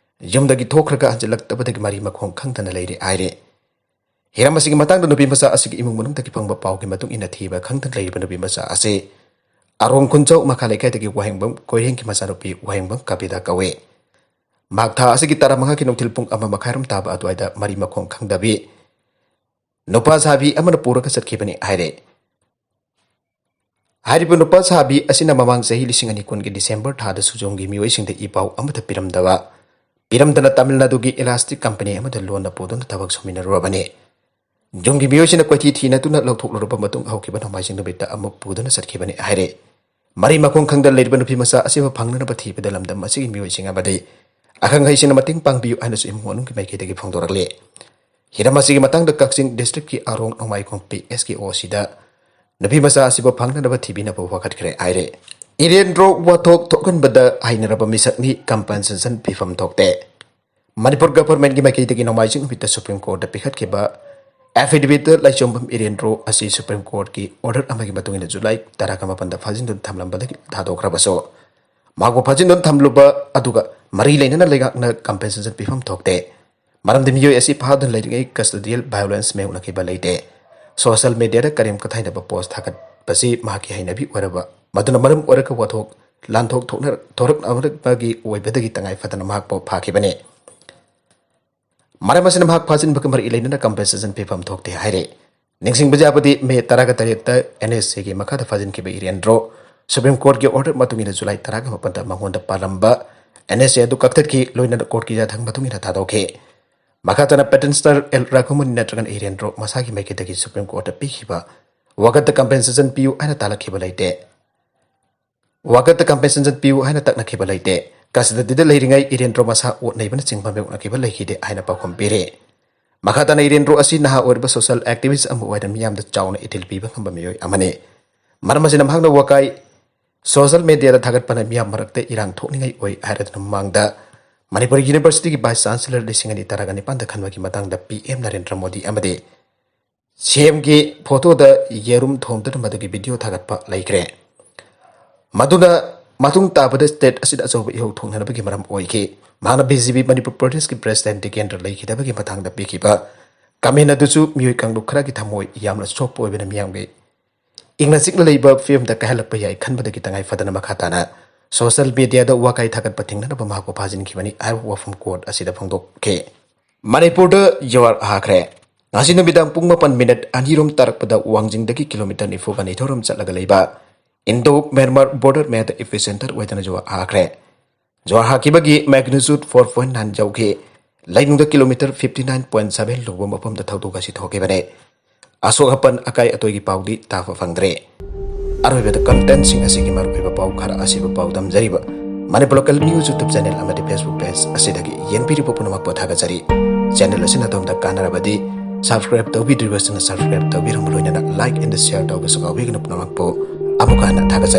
ꯌꯨꯝꯗꯒꯤ ꯊꯣꯛꯈ꯭ꯔꯒ ꯍꯟꯖꯤꯜꯂꯛꯇꯕꯗꯒꯤ ꯃꯔꯤ ꯃꯈꯣꯡ ꯈꯪꯗꯅ ꯂꯩꯔꯦ ꯍꯥꯏꯔꯦ꯫ ꯍꯤꯔꯝ ꯑꯁꯤꯒꯤ ꯃꯇꯥꯡꯗ ꯅꯨꯄꯤ ꯃꯆꯥ ꯑꯁꯤꯒꯤ ꯏꯃꯨꯡ ꯃꯅꯨꯡꯗꯒꯤ ꯐꯪꯕ ꯄꯥꯎꯒꯤ ꯃꯇꯨꯡ ꯏꯟꯅ, ꯊꯤꯕ ꯈꯪꯗꯅ ꯂꯩꯔꯤꯕ ꯅꯨꯄꯤ ꯃꯆꯥ ꯑꯁꯤ ꯑꯔꯣꯡ ꯈꯨꯟꯖꯧ ꯃꯈꯥ ꯂꯩꯀꯥꯏꯗꯒꯤ ꯋꯥꯍꯦꯡꯕꯝ ꯀꯣꯏꯔꯦꯡꯒꯤ ꯃꯆꯥꯅꯨꯄꯤ ꯋꯥꯍꯦꯡꯕꯝ ꯀꯕꯤꯗꯥ ꯀꯧꯏ꯫ ꯃꯍꯥꯛ ꯊꯥ ꯑꯁꯤꯒꯤ ꯇꯔꯥꯃꯉꯥꯒꯤ ꯅꯨꯡꯊꯤꯜ ꯄꯨꯡ ꯑꯃ ꯃꯈꯥꯏꯔꯣꯝ ꯇꯥꯕ ꯑꯗꯨꯋꯥꯏꯗ ꯃꯔꯤ ꯃꯈꯣꯡ ꯈꯪꯗꯕꯤ ꯅꯨꯄꯥ ꯁꯥꯕꯤ ꯑꯃꯅ ꯄꯨꯔꯒ ꯆꯠꯈꯤꯕꯅꯤ ꯍꯥꯏꯔꯦ꯫ ꯍꯥꯏꯔꯤꯕ ꯅꯨꯄꯥ ꯁꯥꯕꯤ ꯑꯁꯤꯅ ꯃꯃꯥꯡ ꯆꯍꯤ ꯂꯤꯁꯤꯡ ꯑꯅꯤ ꯀꯨꯟꯒꯤ ꯗꯤꯁꯦꯝꯕꯔ ꯊꯥꯗ ꯁꯨꯖꯣꯡꯒꯤ ꯃꯤꯑꯣꯏꯁꯤꯡꯗ ꯏ ꯄꯥꯎ ꯑꯃꯠꯇ ꯄꯤꯔꯝꯗꯕ, ꯄꯤꯔꯝꯗꯅ ꯇꯥꯃꯤꯜ ꯅꯥꯗꯨꯒꯤ ꯏꯂꯥꯁꯇꯤꯛ ꯀꯝꯄꯅꯤ ꯑꯃꯗ ꯂꯣꯟꯅ ꯄꯨꯗꯨꯅ ꯊꯕꯛ ꯁꯨꯃꯤꯟꯅꯔꯨꯔꯕꯅꯤ꯫ ꯌꯨꯝꯒꯤ ꯃꯤꯑꯣꯏꯁꯤꯡꯅ ꯀꯣꯏꯊꯤ ꯊꯤꯅꯗꯨꯅ ꯂꯧꯊꯣꯛꯂꯨꯔꯕ ꯃꯇꯨꯡ, ꯍꯧꯈꯤꯕ ꯅꯣꯡꯃꯥꯏꯖꯤꯡ ꯅꯨꯃꯤꯠꯇ ꯑꯃꯨꯛ ꯄꯨꯗꯨꯅ ꯆꯠꯈꯤꯕꯅꯤ ꯍꯥꯏꯔꯦ꯫ ꯃꯔꯤ ꯃꯈꯣꯡ ꯈꯪꯗ ꯂꯩꯔꯤꯕ ꯅꯨꯄꯤ ꯃꯆꯥ ꯑꯁꯤꯕꯨ ꯐꯪꯅꯅꯕ ꯊꯤꯕꯗ ꯂꯝꯗꯝ ꯑꯁꯤꯒꯤ ꯃꯤꯑꯣꯏꯁꯤꯡ ꯑꯃꯗꯤ ꯑꯈꯪ ꯑꯍꯩꯁꯤꯡꯅ ꯃꯇꯦꯡ ꯄꯥꯡꯕꯤꯌꯨ ꯍꯥꯏꯅꯁꯨ ꯏꯃꯨꯡ ꯃꯅꯨꯡꯒꯤ ꯃꯥꯏꯀꯩꯗꯒꯤ ꯐꯣꯡꯗꯣꯔꯛꯂꯤ꯫ ꯍꯤꯔꯝ ꯑꯁꯤꯒꯤ ꯃꯇꯥꯡꯗ ꯀꯛꯆꯤꯡ ꯗꯤꯁꯇ꯭ꯔꯤꯛꯀꯤ ꯑꯥꯔꯣꯡ ꯅꯣꯡꯃꯥꯏꯈꯣꯝ ꯄꯤ ꯑꯦꯁ ꯀꯦ ꯑꯣ ꯁꯤꯗ ꯅꯨꯄꯤ ꯃꯆꯥ ꯑꯁꯤꯕꯨ ꯐꯪꯅꯅꯕ ꯊꯤꯕꯤꯅꯕ ꯋꯥꯀꯠꯈ꯭ꯔꯦ ꯍꯥꯏꯔꯦ꯫ ꯏꯔꯦꯟꯗ꯭ꯔꯣ ꯋꯥꯊꯣꯛ ꯊꯣꯛꯍꯟꯕꯗ ꯍꯩꯅꯔꯕ ꯃꯤꯁꯛꯅꯤ, ꯀꯝꯄꯦꯟꯁꯦꯁꯟ ꯄꯤꯐꯝ ꯊꯣꯛꯇꯦ꯫ ꯃꯅꯤꯄꯨꯔ ꯒꯚꯔꯟꯃꯦꯟꯠꯀꯤ ꯃꯥꯏꯀꯩꯗꯒꯤ ꯅꯣꯡꯃꯥꯏꯖꯤꯡ ꯅꯨꯃꯤꯠꯇ ꯁꯨꯄ꯭ꯔꯤꯝ ꯀꯣꯔꯠꯇ ꯄꯤꯈꯠꯈꯤꯕ ꯑꯦꯐꯤꯗꯦꯚꯤꯠꯇ ꯂꯥꯏꯆꯣꯝꯕꯝ ꯏꯔꯦꯟꯗ꯭ꯔꯣ ꯑꯁꯤ ꯁꯨꯄ꯭ꯔꯤꯝ ꯀꯣꯔꯠꯀꯤ ꯑꯣꯔꯗꯔ ꯑꯃꯒꯤ ꯃꯇꯨꯡ ꯏꯟꯅ ꯖꯨꯂꯥꯏ ꯇꯔꯥꯒ ꯃꯥꯄꯟꯗ ꯐꯥꯖꯤꯟꯗꯨꯅ ꯊꯝꯂꯝꯕꯗꯒꯤ ꯊꯥꯗꯣꯛꯈ꯭ꯔꯕꯁꯨ, ꯃꯍꯥꯛꯄꯨ ꯐꯥꯖꯤꯟꯗꯨꯅ ꯊꯝꯂꯨꯕ ꯑꯗꯨꯒ ꯃꯔꯤ ꯂꯩꯅꯅ ꯂꯩꯉꯥꯛꯅ ꯀꯝꯄꯦꯟꯁꯦꯁꯟ ꯄꯤꯐꯝ ꯊꯣꯛꯇꯦ꯫ ꯃꯔꯝꯗꯤ ꯃꯤꯑꯣꯏ ꯑꯁꯤ ꯐꯥꯗꯨꯅ ꯂꯩꯔꯤꯉꯩ ꯀꯁꯇꯗꯤꯌꯦꯜ ꯚꯥꯏꯑꯣꯂꯦꯟꯁ ꯃꯥꯌꯣꯛꯅꯈꯤꯕ ꯂꯩꯇꯦ꯫ ꯁꯣꯁꯤꯌꯦꯜ ꯃꯤꯗꯤꯌꯥꯗ ꯀꯔꯦꯝ ꯀꯊꯥꯏꯅꯕ ꯄꯣꯁ ꯊꯥꯒꯠꯄꯁꯤ ꯃꯍꯥꯛꯀꯤ ꯍꯩꯅꯕꯤ ꯑꯣꯏꯔꯕ ꯃꯗꯨꯅ ꯃꯔꯝ ꯑꯣꯏꯔꯒ ꯋꯥꯊꯣꯛ ꯂꯥꯟꯊꯣꯛ ꯊꯣꯛꯅ-, ꯊꯣꯔꯛꯅꯕꯒꯤ ꯑꯣꯏꯕꯗꯒꯤ ꯇꯉꯥꯏ ꯐꯗꯅ ꯃꯍꯥꯛꯄꯨ ꯐꯥꯈꯤꯕꯅꯤ꯫ ꯃꯔꯝ ꯑꯁꯤꯅ ꯃꯍꯥꯛ ꯐꯥꯖꯤꯟꯕꯒ ꯃꯔꯤ ꯂꯩꯅꯅ ꯀꯝꯄꯦꯟꯁꯦꯁꯟ ꯄꯤꯐꯝ ꯊꯣꯛꯇꯦ ꯍꯥꯏꯔꯤ꯫ ꯅꯤꯡꯁꯤꯡꯕ ꯌꯥꯕꯗꯤ, ꯃꯦ ꯇꯔꯥꯒ ꯇꯔꯦꯠꯇ ꯑꯦꯟ ꯑꯦꯁ ꯑꯦꯒꯤ ꯃꯈꯥꯗ ꯐꯥꯖꯤꯟꯈꯤꯕ ꯏꯔꯦꯟꯗ꯭ꯔꯣ ꯁꯨꯄ꯭ꯔꯤꯝ ꯀꯣꯔꯠꯀꯤ ꯑꯣꯔꯗꯔ ꯃꯇꯨꯡ ꯏꯟꯅ ꯖꯨꯂꯥꯏ ꯇꯔꯥꯒ ꯃꯥꯄꯟꯗ ꯃꯉꯣꯟꯗ ꯄꯥꯜꯂꯝꯕ ꯑꯦꯟ ꯑꯦꯁ ꯑꯦ ꯑꯗꯨ ꯀꯛꯊꯠꯈꯤ, ꯂꯣꯏꯅꯅ ꯀꯣꯔꯠꯀꯤ ꯌꯥꯊꯪ ꯃꯇꯨꯡ ꯏꯟꯅ ꯊꯥꯗꯣꯛꯈꯤ꯫ ꯃꯈꯥ ꯇꯥꯅ ꯄꯦꯇꯤꯁꯅꯔ ꯑꯦꯜ ꯔꯥꯘꯨꯃꯅꯤ ꯅꯠꯇ꯭ꯔꯒꯅ ꯏꯔꯦꯟꯗ꯭ꯔꯣ ꯃꯁꯥꯒꯤ ꯃꯥꯏꯀꯩꯗꯒꯤ ꯁꯨꯄ꯭ꯔꯤꯝ ꯀꯣꯔꯠꯇ ꯄꯤꯈꯤꯕ ꯋꯥꯀꯠꯇ ꯀꯝꯄꯦꯟꯁꯦꯁꯟ ꯄꯤꯌꯨ ꯍꯥꯏꯅ ꯇꯥꯜꯂꯛꯈꯤꯕ ꯂꯩꯇꯦ꯫ ꯋꯥꯀꯠꯇ ꯀꯝꯄꯦꯟꯁꯦꯁꯟ ꯄꯤꯌꯨ ꯍꯥꯏꯅ ꯇꯛꯅꯈꯤꯕ ꯂꯩꯇꯦ꯫ ꯀꯁꯇꯗꯤꯗ ꯂꯩꯔꯤꯉꯩ ꯏꯔꯦꯟꯗ꯭ꯔꯣ ꯃꯁꯥ ꯑꯣꯠ ꯅꯩꯕꯅꯆꯤꯡꯕ ꯃꯥꯌꯣꯛꯅꯈꯤꯕ ꯂꯩꯈꯤꯗꯦ ꯍꯥꯏꯅ ꯄꯥꯎꯈꯨꯝ ꯄꯤꯔꯤ꯫ ꯃꯈꯥ ꯇꯥꯅ ꯏꯔꯦꯟꯗ꯭ꯔꯣ ꯑꯁꯤ ꯅꯍꯥ ꯑꯣꯏꯔꯤꯕ ꯁꯣꯁꯤꯌꯦꯜ ꯑꯦꯛꯇꯤꯚꯤꯁ꯭ꯠ ꯑꯃ ꯑꯣꯏꯅ ꯃꯤꯌꯥꯝꯗ ꯆꯥꯎꯅ ꯏꯊꯤꯜ ꯄꯤꯕ ꯉꯝꯕ ꯃꯤꯑꯣꯏ ꯑꯃꯅꯤ꯫ ꯃꯔꯝ ꯑꯁꯤꯅ ꯃꯍꯥꯛꯅ ꯋꯥꯀꯥꯏ ꯁꯣꯁꯤꯌꯦꯜ ꯃꯤꯗꯤꯌꯥꯗ ꯊꯥꯒꯠꯄꯅ ꯃꯤꯌꯥꯝ ꯃꯔꯛꯇ ꯏꯔꯥꯡ ꯊꯣꯛꯅꯤꯡꯉꯥꯏ ꯑꯣꯏ ꯍꯥꯏꯔꯗꯨꯅ ꯃꯃꯥꯡꯗ ꯃꯅꯤꯄꯨꯔ ꯌꯨꯅꯤꯚꯔꯁꯤꯇꯤꯒꯤ ꯚꯥꯏꯁ ꯆꯥꯟꯁꯦꯂꯔ ꯂꯤꯁꯤꯡ ꯑꯅꯤ ꯇꯔꯥꯒ ꯅꯤꯄꯥꯟꯗ ꯈꯟꯕꯒꯤ ꯃꯇꯥꯡꯗ ꯄꯤ ꯑꯦꯝ ꯅꯔꯦꯟꯗ꯭ꯔ ꯃꯣꯗꯤ ꯑꯃꯗꯤ ꯁꯤ ꯑꯦꯝꯒꯤ ꯐꯣꯇꯣꯗ ꯌꯦꯔꯨꯝ ꯊꯣꯝꯗꯨꯅ ꯃꯗꯨꯒꯤ ꯚꯤꯗꯤꯑꯣ ꯊꯥꯒꯠꯄ ꯂꯩꯈ꯭ꯔꯦ꯫ ꯃꯗꯨꯅ ꯃꯇꯨꯡ ꯇꯥꯕꯗ ꯁ꯭ꯇꯦꯠ ꯑꯁꯤꯗ ꯑꯆꯧꯕ ꯏꯍꯧ ꯊꯣꯛꯅꯅꯕꯒꯤ ꯃꯔꯝ ꯑꯣꯏꯈꯤ꯫ ꯃꯍꯥꯛꯅ ꯕꯤ ꯖꯦ ꯄꯤ ꯃꯅꯤꯄꯨꯔ ꯄ꯭ꯔꯗꯦꯁꯀꯤ ꯄ꯭ꯔꯦꯁꯤꯗꯦꯟꯠ ꯇꯤꯀꯦꯟꯗ꯭ꯔ ꯂꯩꯈꯤꯗꯕꯒꯤ ꯃꯇꯥꯡꯗ ꯄꯤꯈꯤꯕ ꯀꯃꯦꯟ ꯑꯗꯨꯁꯨ ꯃꯤꯑꯣꯏ ꯀꯥꯡꯂꯨꯞ ꯈꯔꯒꯤ ꯊꯃꯣꯏ ꯌꯥꯝꯅ ꯁꯣꯛꯄ ꯑꯣꯏꯕꯅ ꯃꯤꯌꯥꯝꯒꯤ ꯏꯪꯅ ꯆꯤꯛꯅ ꯂꯩꯕ ꯐꯤꯕꯝꯗ ꯀꯥꯏꯍꯜꯂꯛꯄ ꯌꯥꯏ ꯈꯟꯕꯗꯒꯤ ꯇꯉꯥꯏ ꯐꯗꯅ ꯃꯈꯥ ꯇꯥꯅ ꯁꯣꯁꯤꯌꯦꯜ ꯃꯤꯗꯤꯌꯥꯗ ꯋꯥꯀꯥꯏ ꯊꯥꯒꯠꯄ ꯊꯤꯡꯅꯅꯕ ꯃꯍꯥꯛꯄꯨ ꯐꯥꯖꯤꯟꯈꯤꯕꯅꯤ ꯍꯥꯏꯕ ꯋꯥꯐꯝ ꯀꯣꯔꯠ ꯑꯁꯤꯗ ꯐꯣꯡꯗꯣꯛꯈꯤ꯫ ꯃꯅꯤꯄꯨꯔꯗ ꯖꯨꯋꯥꯔ ꯍꯥꯈ꯭ꯔꯦ꯫ ꯉꯁꯤ ꯅꯨꯃꯤꯗꯥꯡ ꯄꯨꯡ ꯃꯥꯄꯟ ꯃꯤꯅꯠ ꯑꯅꯤꯔꯣꯝ ꯇꯥꯔꯛꯄꯗ ꯋꯥꯡꯖꯤꯡꯗꯒꯤ ꯀꯤꯂꯣꯃꯤꯇꯔ ꯅꯤꯐꯨꯒ ꯅꯤꯊꯣꯏꯔꯣꯝ ꯆꯠꯂꯒ ꯂꯩꯕ ꯏꯟꯗꯣ ꯃ꯭ꯌꯥꯟꯃꯥꯔ ꯕꯣꯔꯗꯔ ꯃꯌꯥꯗ ꯏꯄꯤꯁꯦꯟꯇꯔ ꯑꯣꯏꯗꯨꯅ ꯖꯨꯋꯥꯔ ꯍꯥꯈ꯭ꯔꯦ꯫ ꯖꯨꯋꯥꯔ ꯍꯥꯈꯤꯕꯒꯤ magnitude four point nine ꯌꯧꯈꯤ꯫ ꯂꯩꯅꯨꯡꯗ kilometre fifty nine point seven ꯂꯨꯕ ꯃꯐꯝꯗ ꯊꯧꯗꯣꯛ ꯑꯁꯤ ꯊꯣꯛꯈꯤꯕꯅꯤ꯫ ꯑꯁꯣꯛ ꯑꯄꯟ ꯑꯀꯥꯏ ꯑꯇꯣꯏꯒꯤ ꯄꯥꯎꯗꯤ ꯇꯥꯕ ꯐꯪꯗ꯭ꯔꯦ꯫ ꯑꯔꯣꯏꯕꯗ contentꯁꯤꯡ ꯑꯁꯤꯒꯤ ꯃꯔꯨꯑꯣꯏꯕ ꯄꯥꯎ ꯈꯔ ꯑꯁꯤꯕꯨ ꯄꯥꯎꯗꯝꯖꯔꯤꯕ Manipur Local News YouTube channel ꯑꯃꯗꯤ Facebook page ꯑꯁꯤꯗꯒꯤ ꯌꯦꯡꯕꯤꯔꯤꯕ ꯄꯨꯝꯅꯃꯛꯄꯨ ꯊꯥꯒꯠꯆꯔꯤ꯫ Channel ꯑꯁꯤꯅ ꯑꯗꯣꯝꯗ ꯀꯥꯟꯅꯔꯕꯗꯤ subscribe ꯇꯧꯕꯤꯗ꯭ꯔꯤꯕꯁꯤꯡꯅ subscribe ꯇꯧꯕꯤꯔꯝꯕ ꯂꯣꯏꯅꯅ like and share ꯇꯧꯕꯁꯨ ꯀꯥꯎꯕꯤꯒꯅꯨ꯫ ꯄꯨꯝꯅꯃꯛꯄꯨ ꯑꯃꯨꯛꯀ ꯍꯟꯅ ꯊꯥꯒꯠꯆꯔꯤ꯫